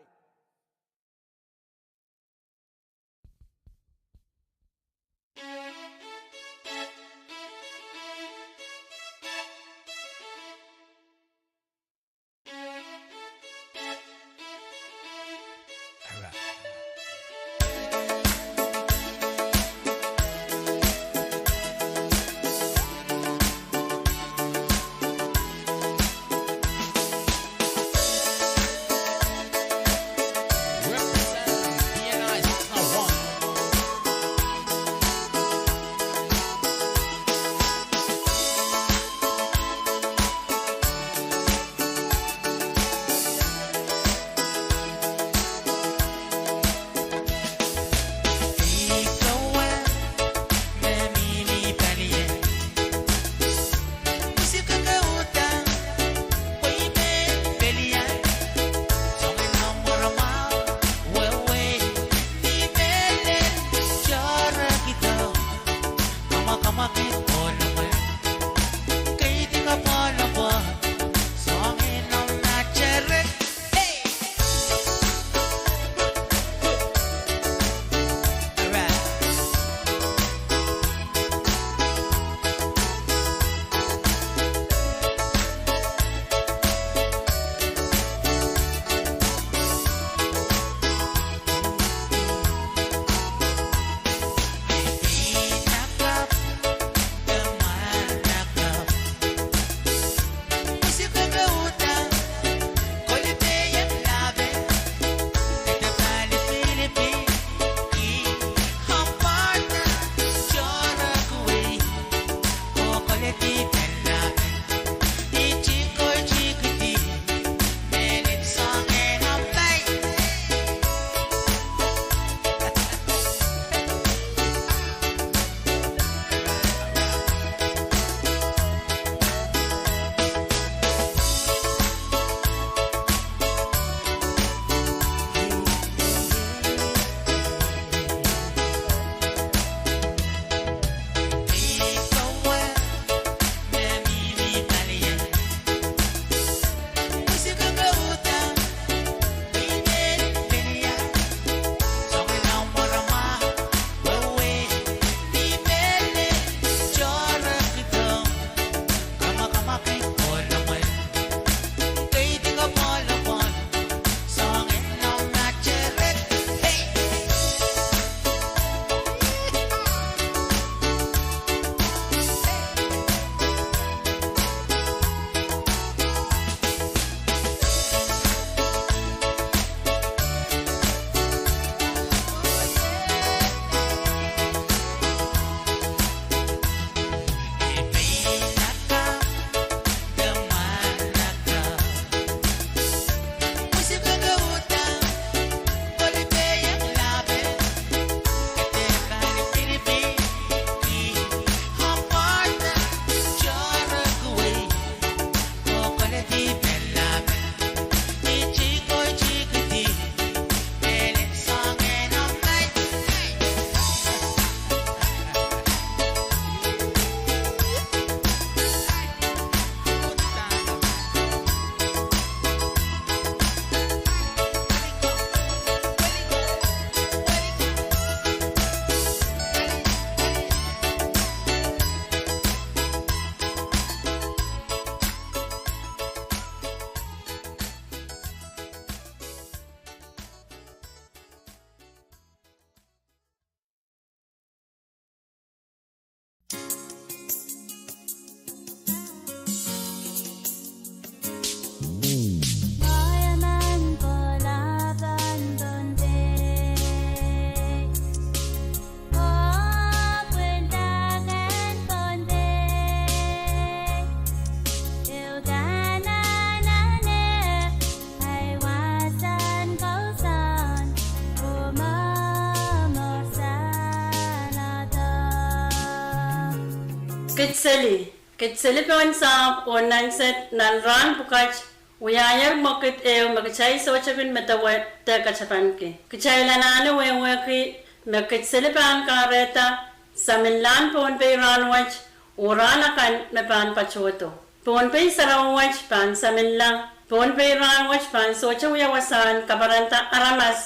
Kidseli. Kidseli pohn sahpw oh nansed nan rahn pwukat wiahier mwekid ehu me kitail sohte kin medewe de katapanki. Kitail anahne wehwehki me Kidseli pahn kahrehda saminlahn Pohnpei rahnwet oh rahn akan me pahn patohdo. Pohnpei sarawi wet pahn saminla. Pohnpei rahnwet pahn sohte wia wasahn kaparanda aramas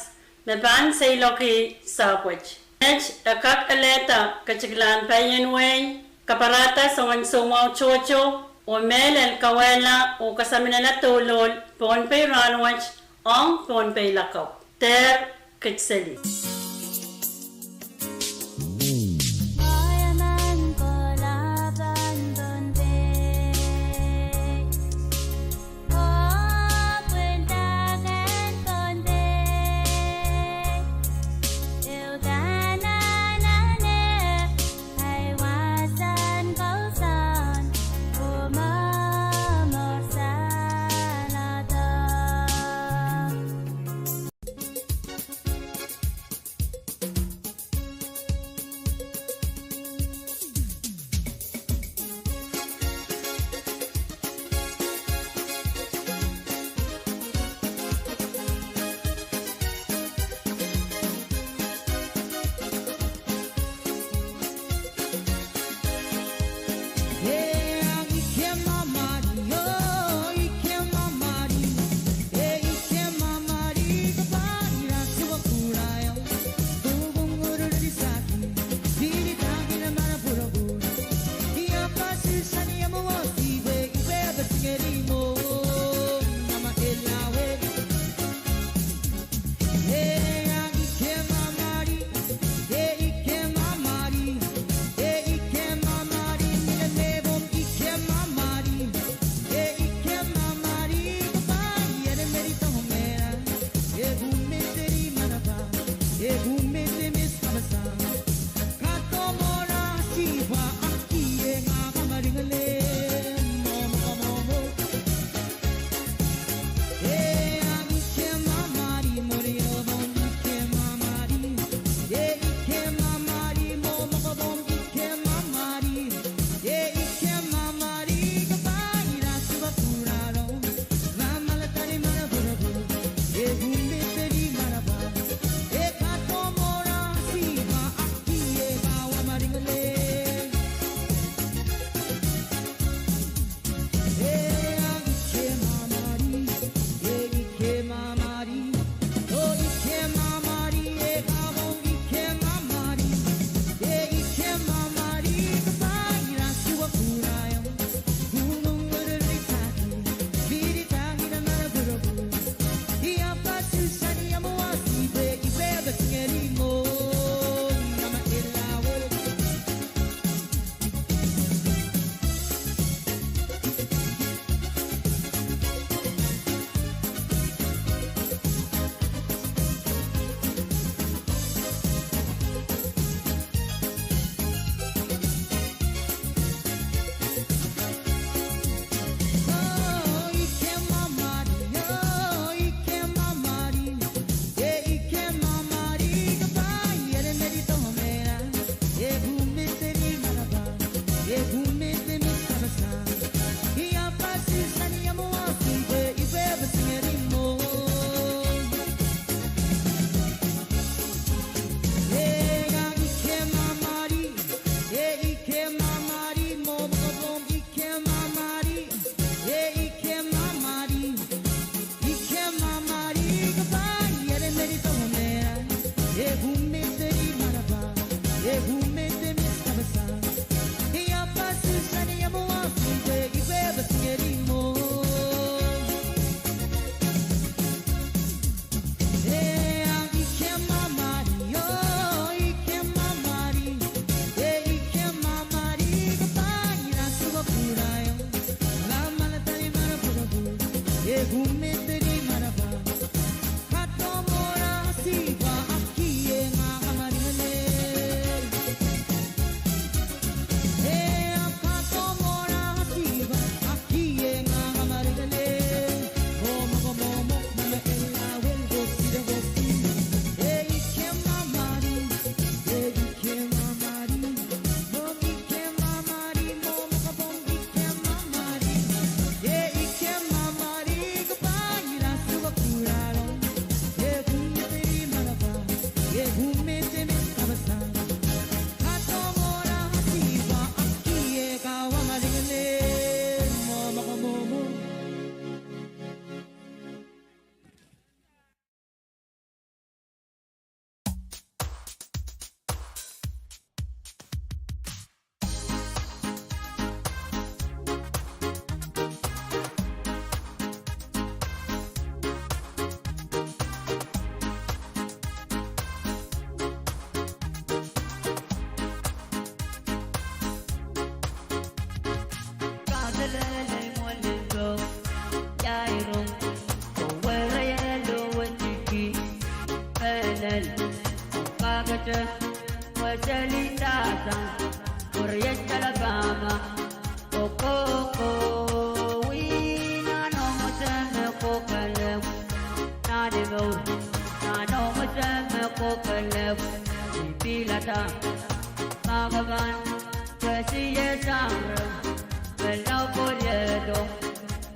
me pahn seiloak sahpwet. Met e kak elehda ketiklahn paien wehi, kaparada soangen soumwahu tohto, oh mehlel kawehla oh kasaminala douluhl Pohnpei rahnwet ong Pohnpei lakapw. Dehr Kidseli.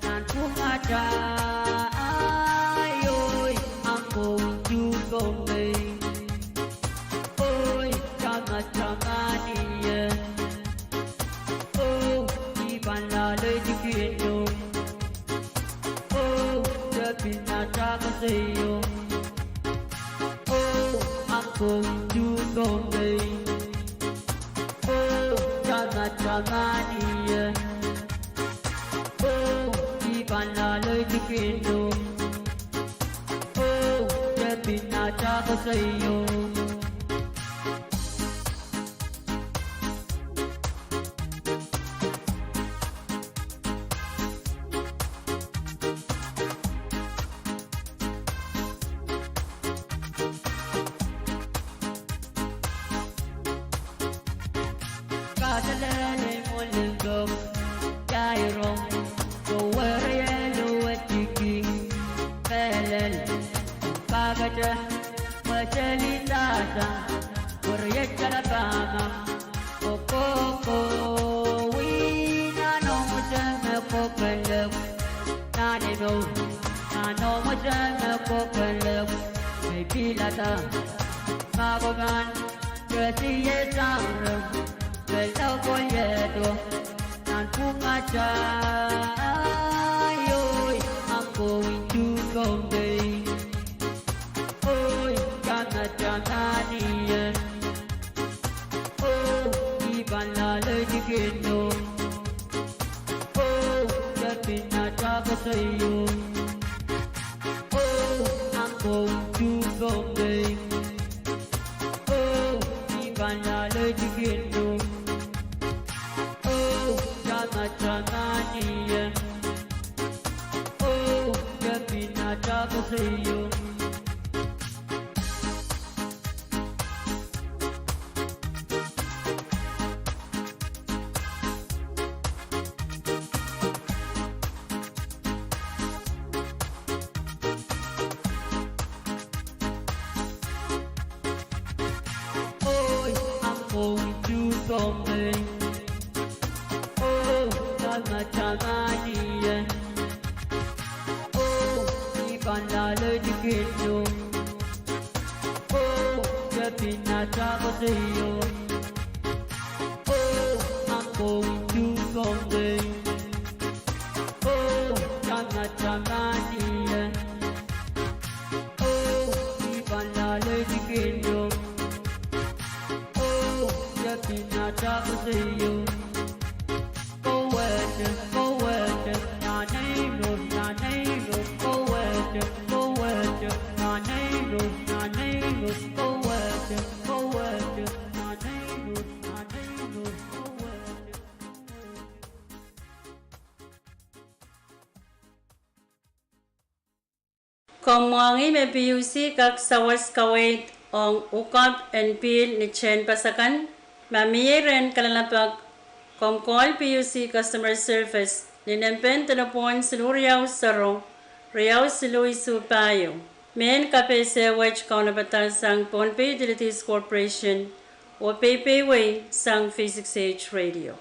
Nan pwungatail, oi, I'm going to Bombay. Oi, tamataman ie. Oh, I pahn loale dihkino. Oh, tepin atail koasoio. Oh, I'm going to Bombay. Oh, tamataman ie. Oh, I pahn loale dihkino. Oh, tepin atail koasoio. Kaselel ei mwoalen kok, ia I rong, kowe riei luwetiki, mehlel, kakete, mweseli sasa, werietel pahma, kokoko, wih, nan omw wese me kokelek, nan inour, nan omw wese me kokelek, me I pilada, ma koman, kesiesang rem, me lokoliedo, nan pwungatail, oi, I'm going to Bombay. Oi, tamataman ie. Oh, I pahn loale dihkino. Oh, tepin atail koasoio. Oh, I'm going to Bombay. Oh, I pahn loale dihkino. Oh, tamataman ie. Oh, tepin atail koasoio. Oi, I'm going to Bombay. Oh, tamataman ie. Oh, I pahn loale dihkino. Oh, tepin atail koasoio. Oh, I'm going to Bombay. Oh, tamataman ie. Oh, I pahn loale dihkino. Oh, tepin atail koasoio. Kowehte, kowehte, nan inour, nan inour, kowehte, kowehte, nan inour, nan inour, kowehte, kowehte, nan inour, nan inour, kowehte, kowehte. Komw mwahngih me PUC kak sawas kaweid ong hookup en pihl ni tehnpas akan? Ma mie rehn kalelapak, komw call PUC Customer Service ni nempehn delepwohn siluh riau sero, riau siluh isuh pahieu. Mehn kapehse wet kaunopada sang Pohnpei Utilities Corporation, oh peipeiwei sang V six H Radio.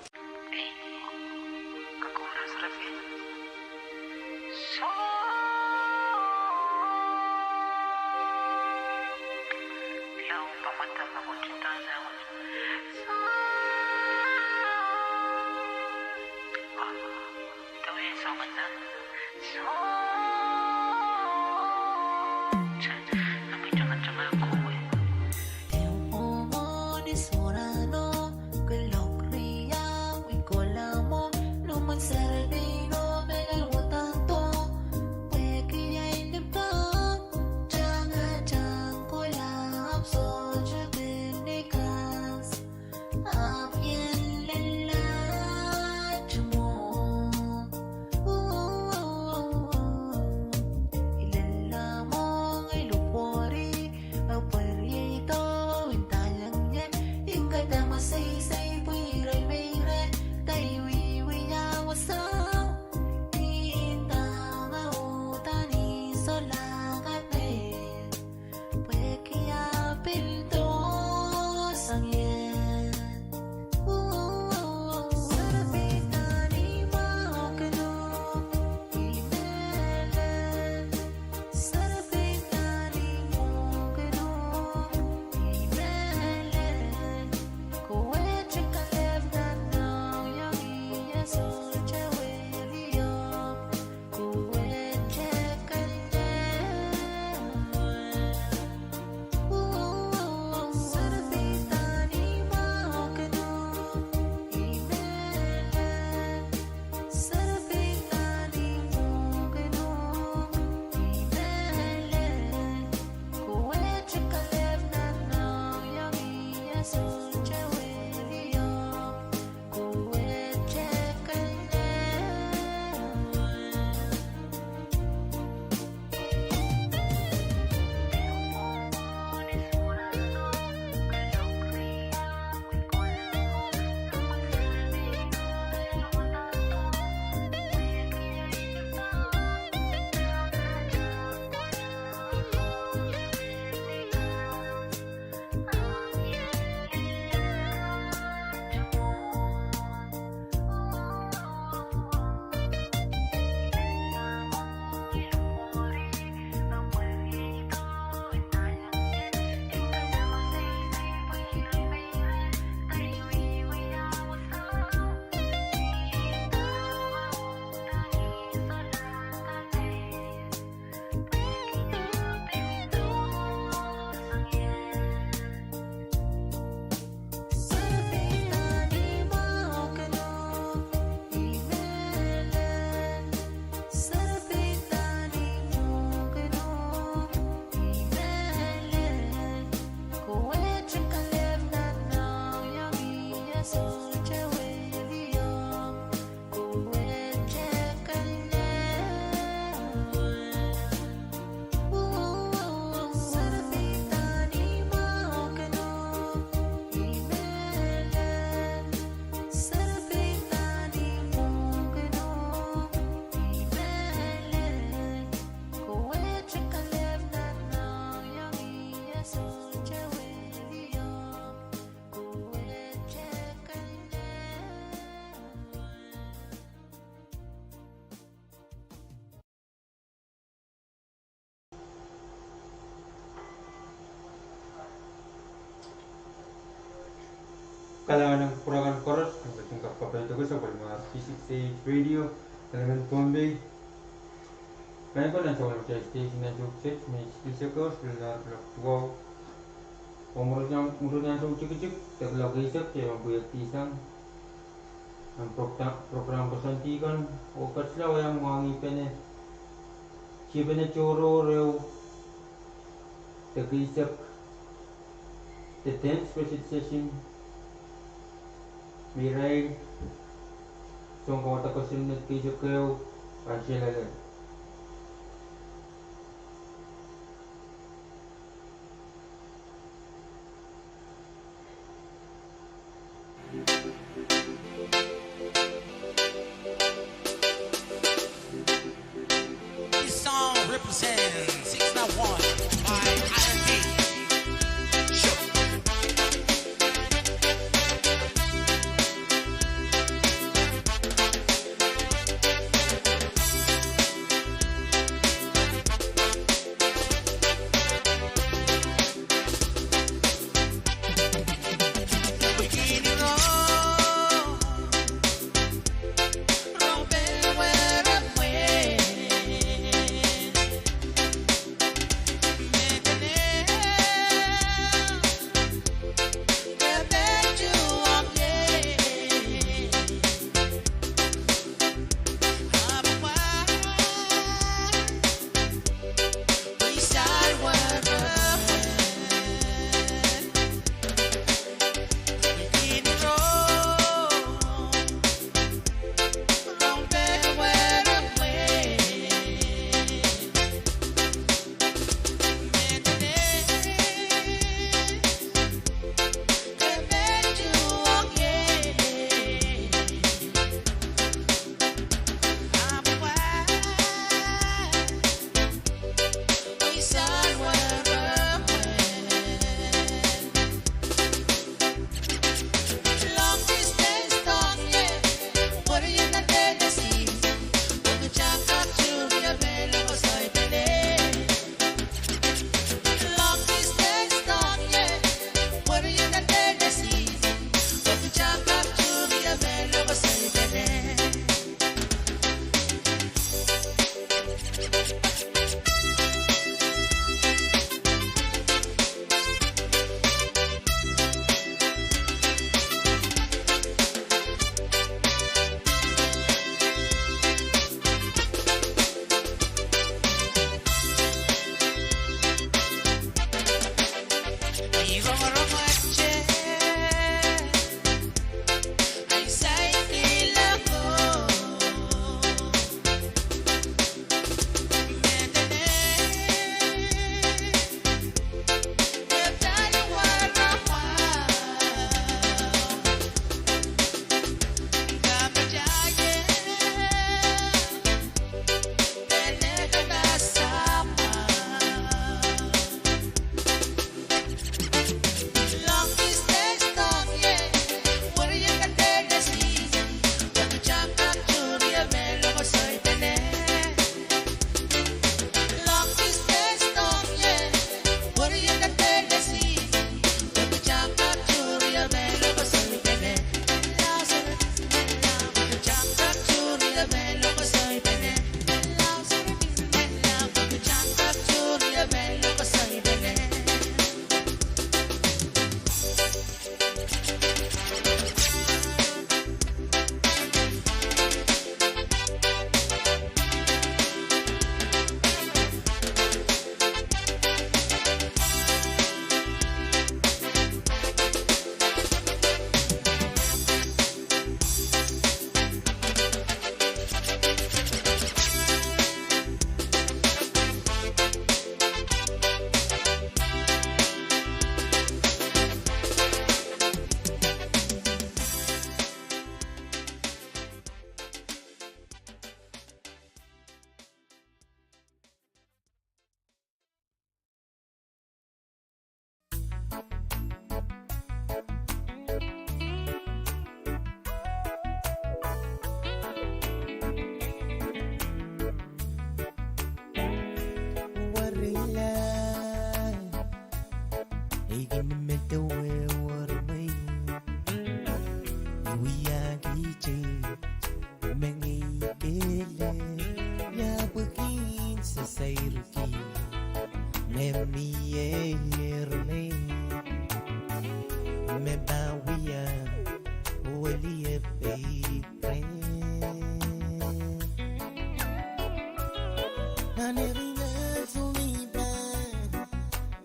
Kalahngan en kupwuramwail koaros, en ketin kak kapai tohkohsang pwelmar V six H Radio, Kalahngan Pohnpei. Pahn kak nan soangen station nan sohte me sihsek koaros, pil nan kuloak duwau. Oh mwurin nan soun tikitik de kuloak eisek, de pahn pwehki sang nan program, program koasoandi kan, oh ketila wia mwahngih pene, tiepene tohrohr ehu, de keisek, de ten special session, me irail soun kawada kosonned keisek ehu, pahn sehla lel. Represent six nine one by I R T. Sure. Werila, ei kin medewe wermei, I wiahkihte mengei kele, ia pwehki sasairki me mie ermei, me pahn wia weliepei reh. Nan eri nan sumida,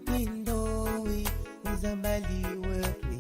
kin dohi, usabali weri.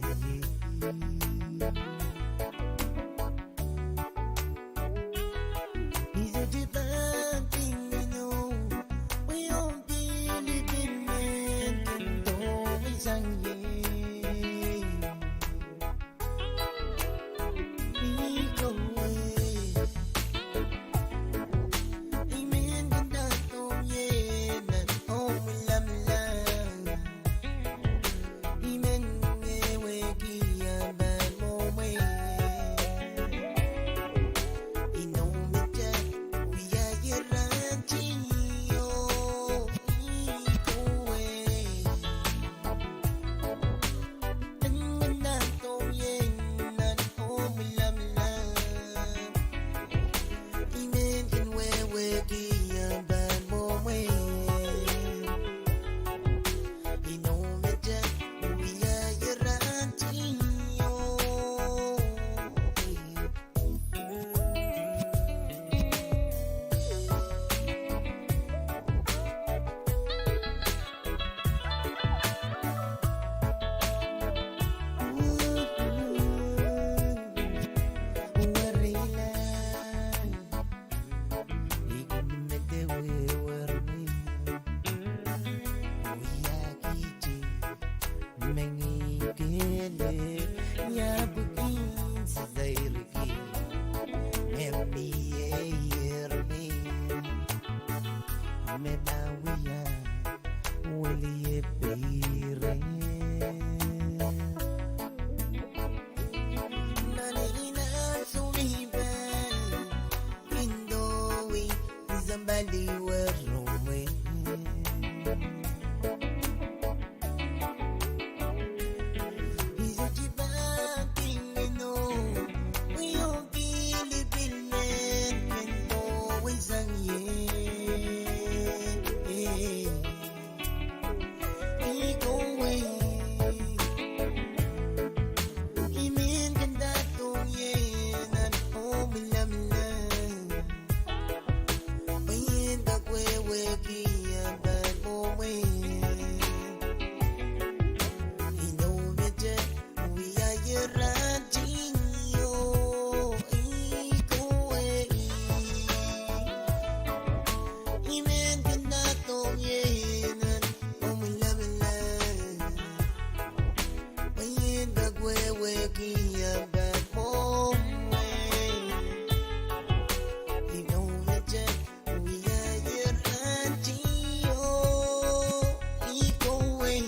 Ia pwehki se sairki me mie ier me, me pahn wia weliepeiren. Nan eni nan soumi pahn, kin dohwei sampah liwe rong mwe. I sohte pahn kin inou, wio pilipil men kin dohwei sang ie. I kohwei, I men kin dahdong ie nan oh milamila. Pwe I en kak wehwehki ahmw pahn mwohmw. Inou mete wia ierahn tihnio, I kohwei, I men kin dahdong ie nan oh milamila. Pwe I en kak wehwehki ahmw pahn mwohmw. Inou mete wia ierahn tihnio, I kohwei.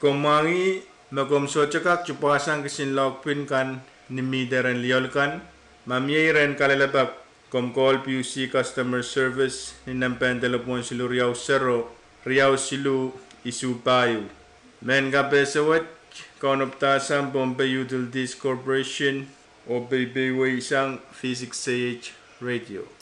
Komw mwahngih me komw sohte kak tupwasang kisin lohkpin kan ni mihte rehn lioal kan. Ma mie ire en kalelapak, komw call P U C Customer Service ni nempehn delepwohn siluh riau sero, riau siluh, isuh pahieu. Mehn kapehse wet, Kauno Padahk sang Pohnpei Utilities Corporation, oh peipeisang V six K H Radio.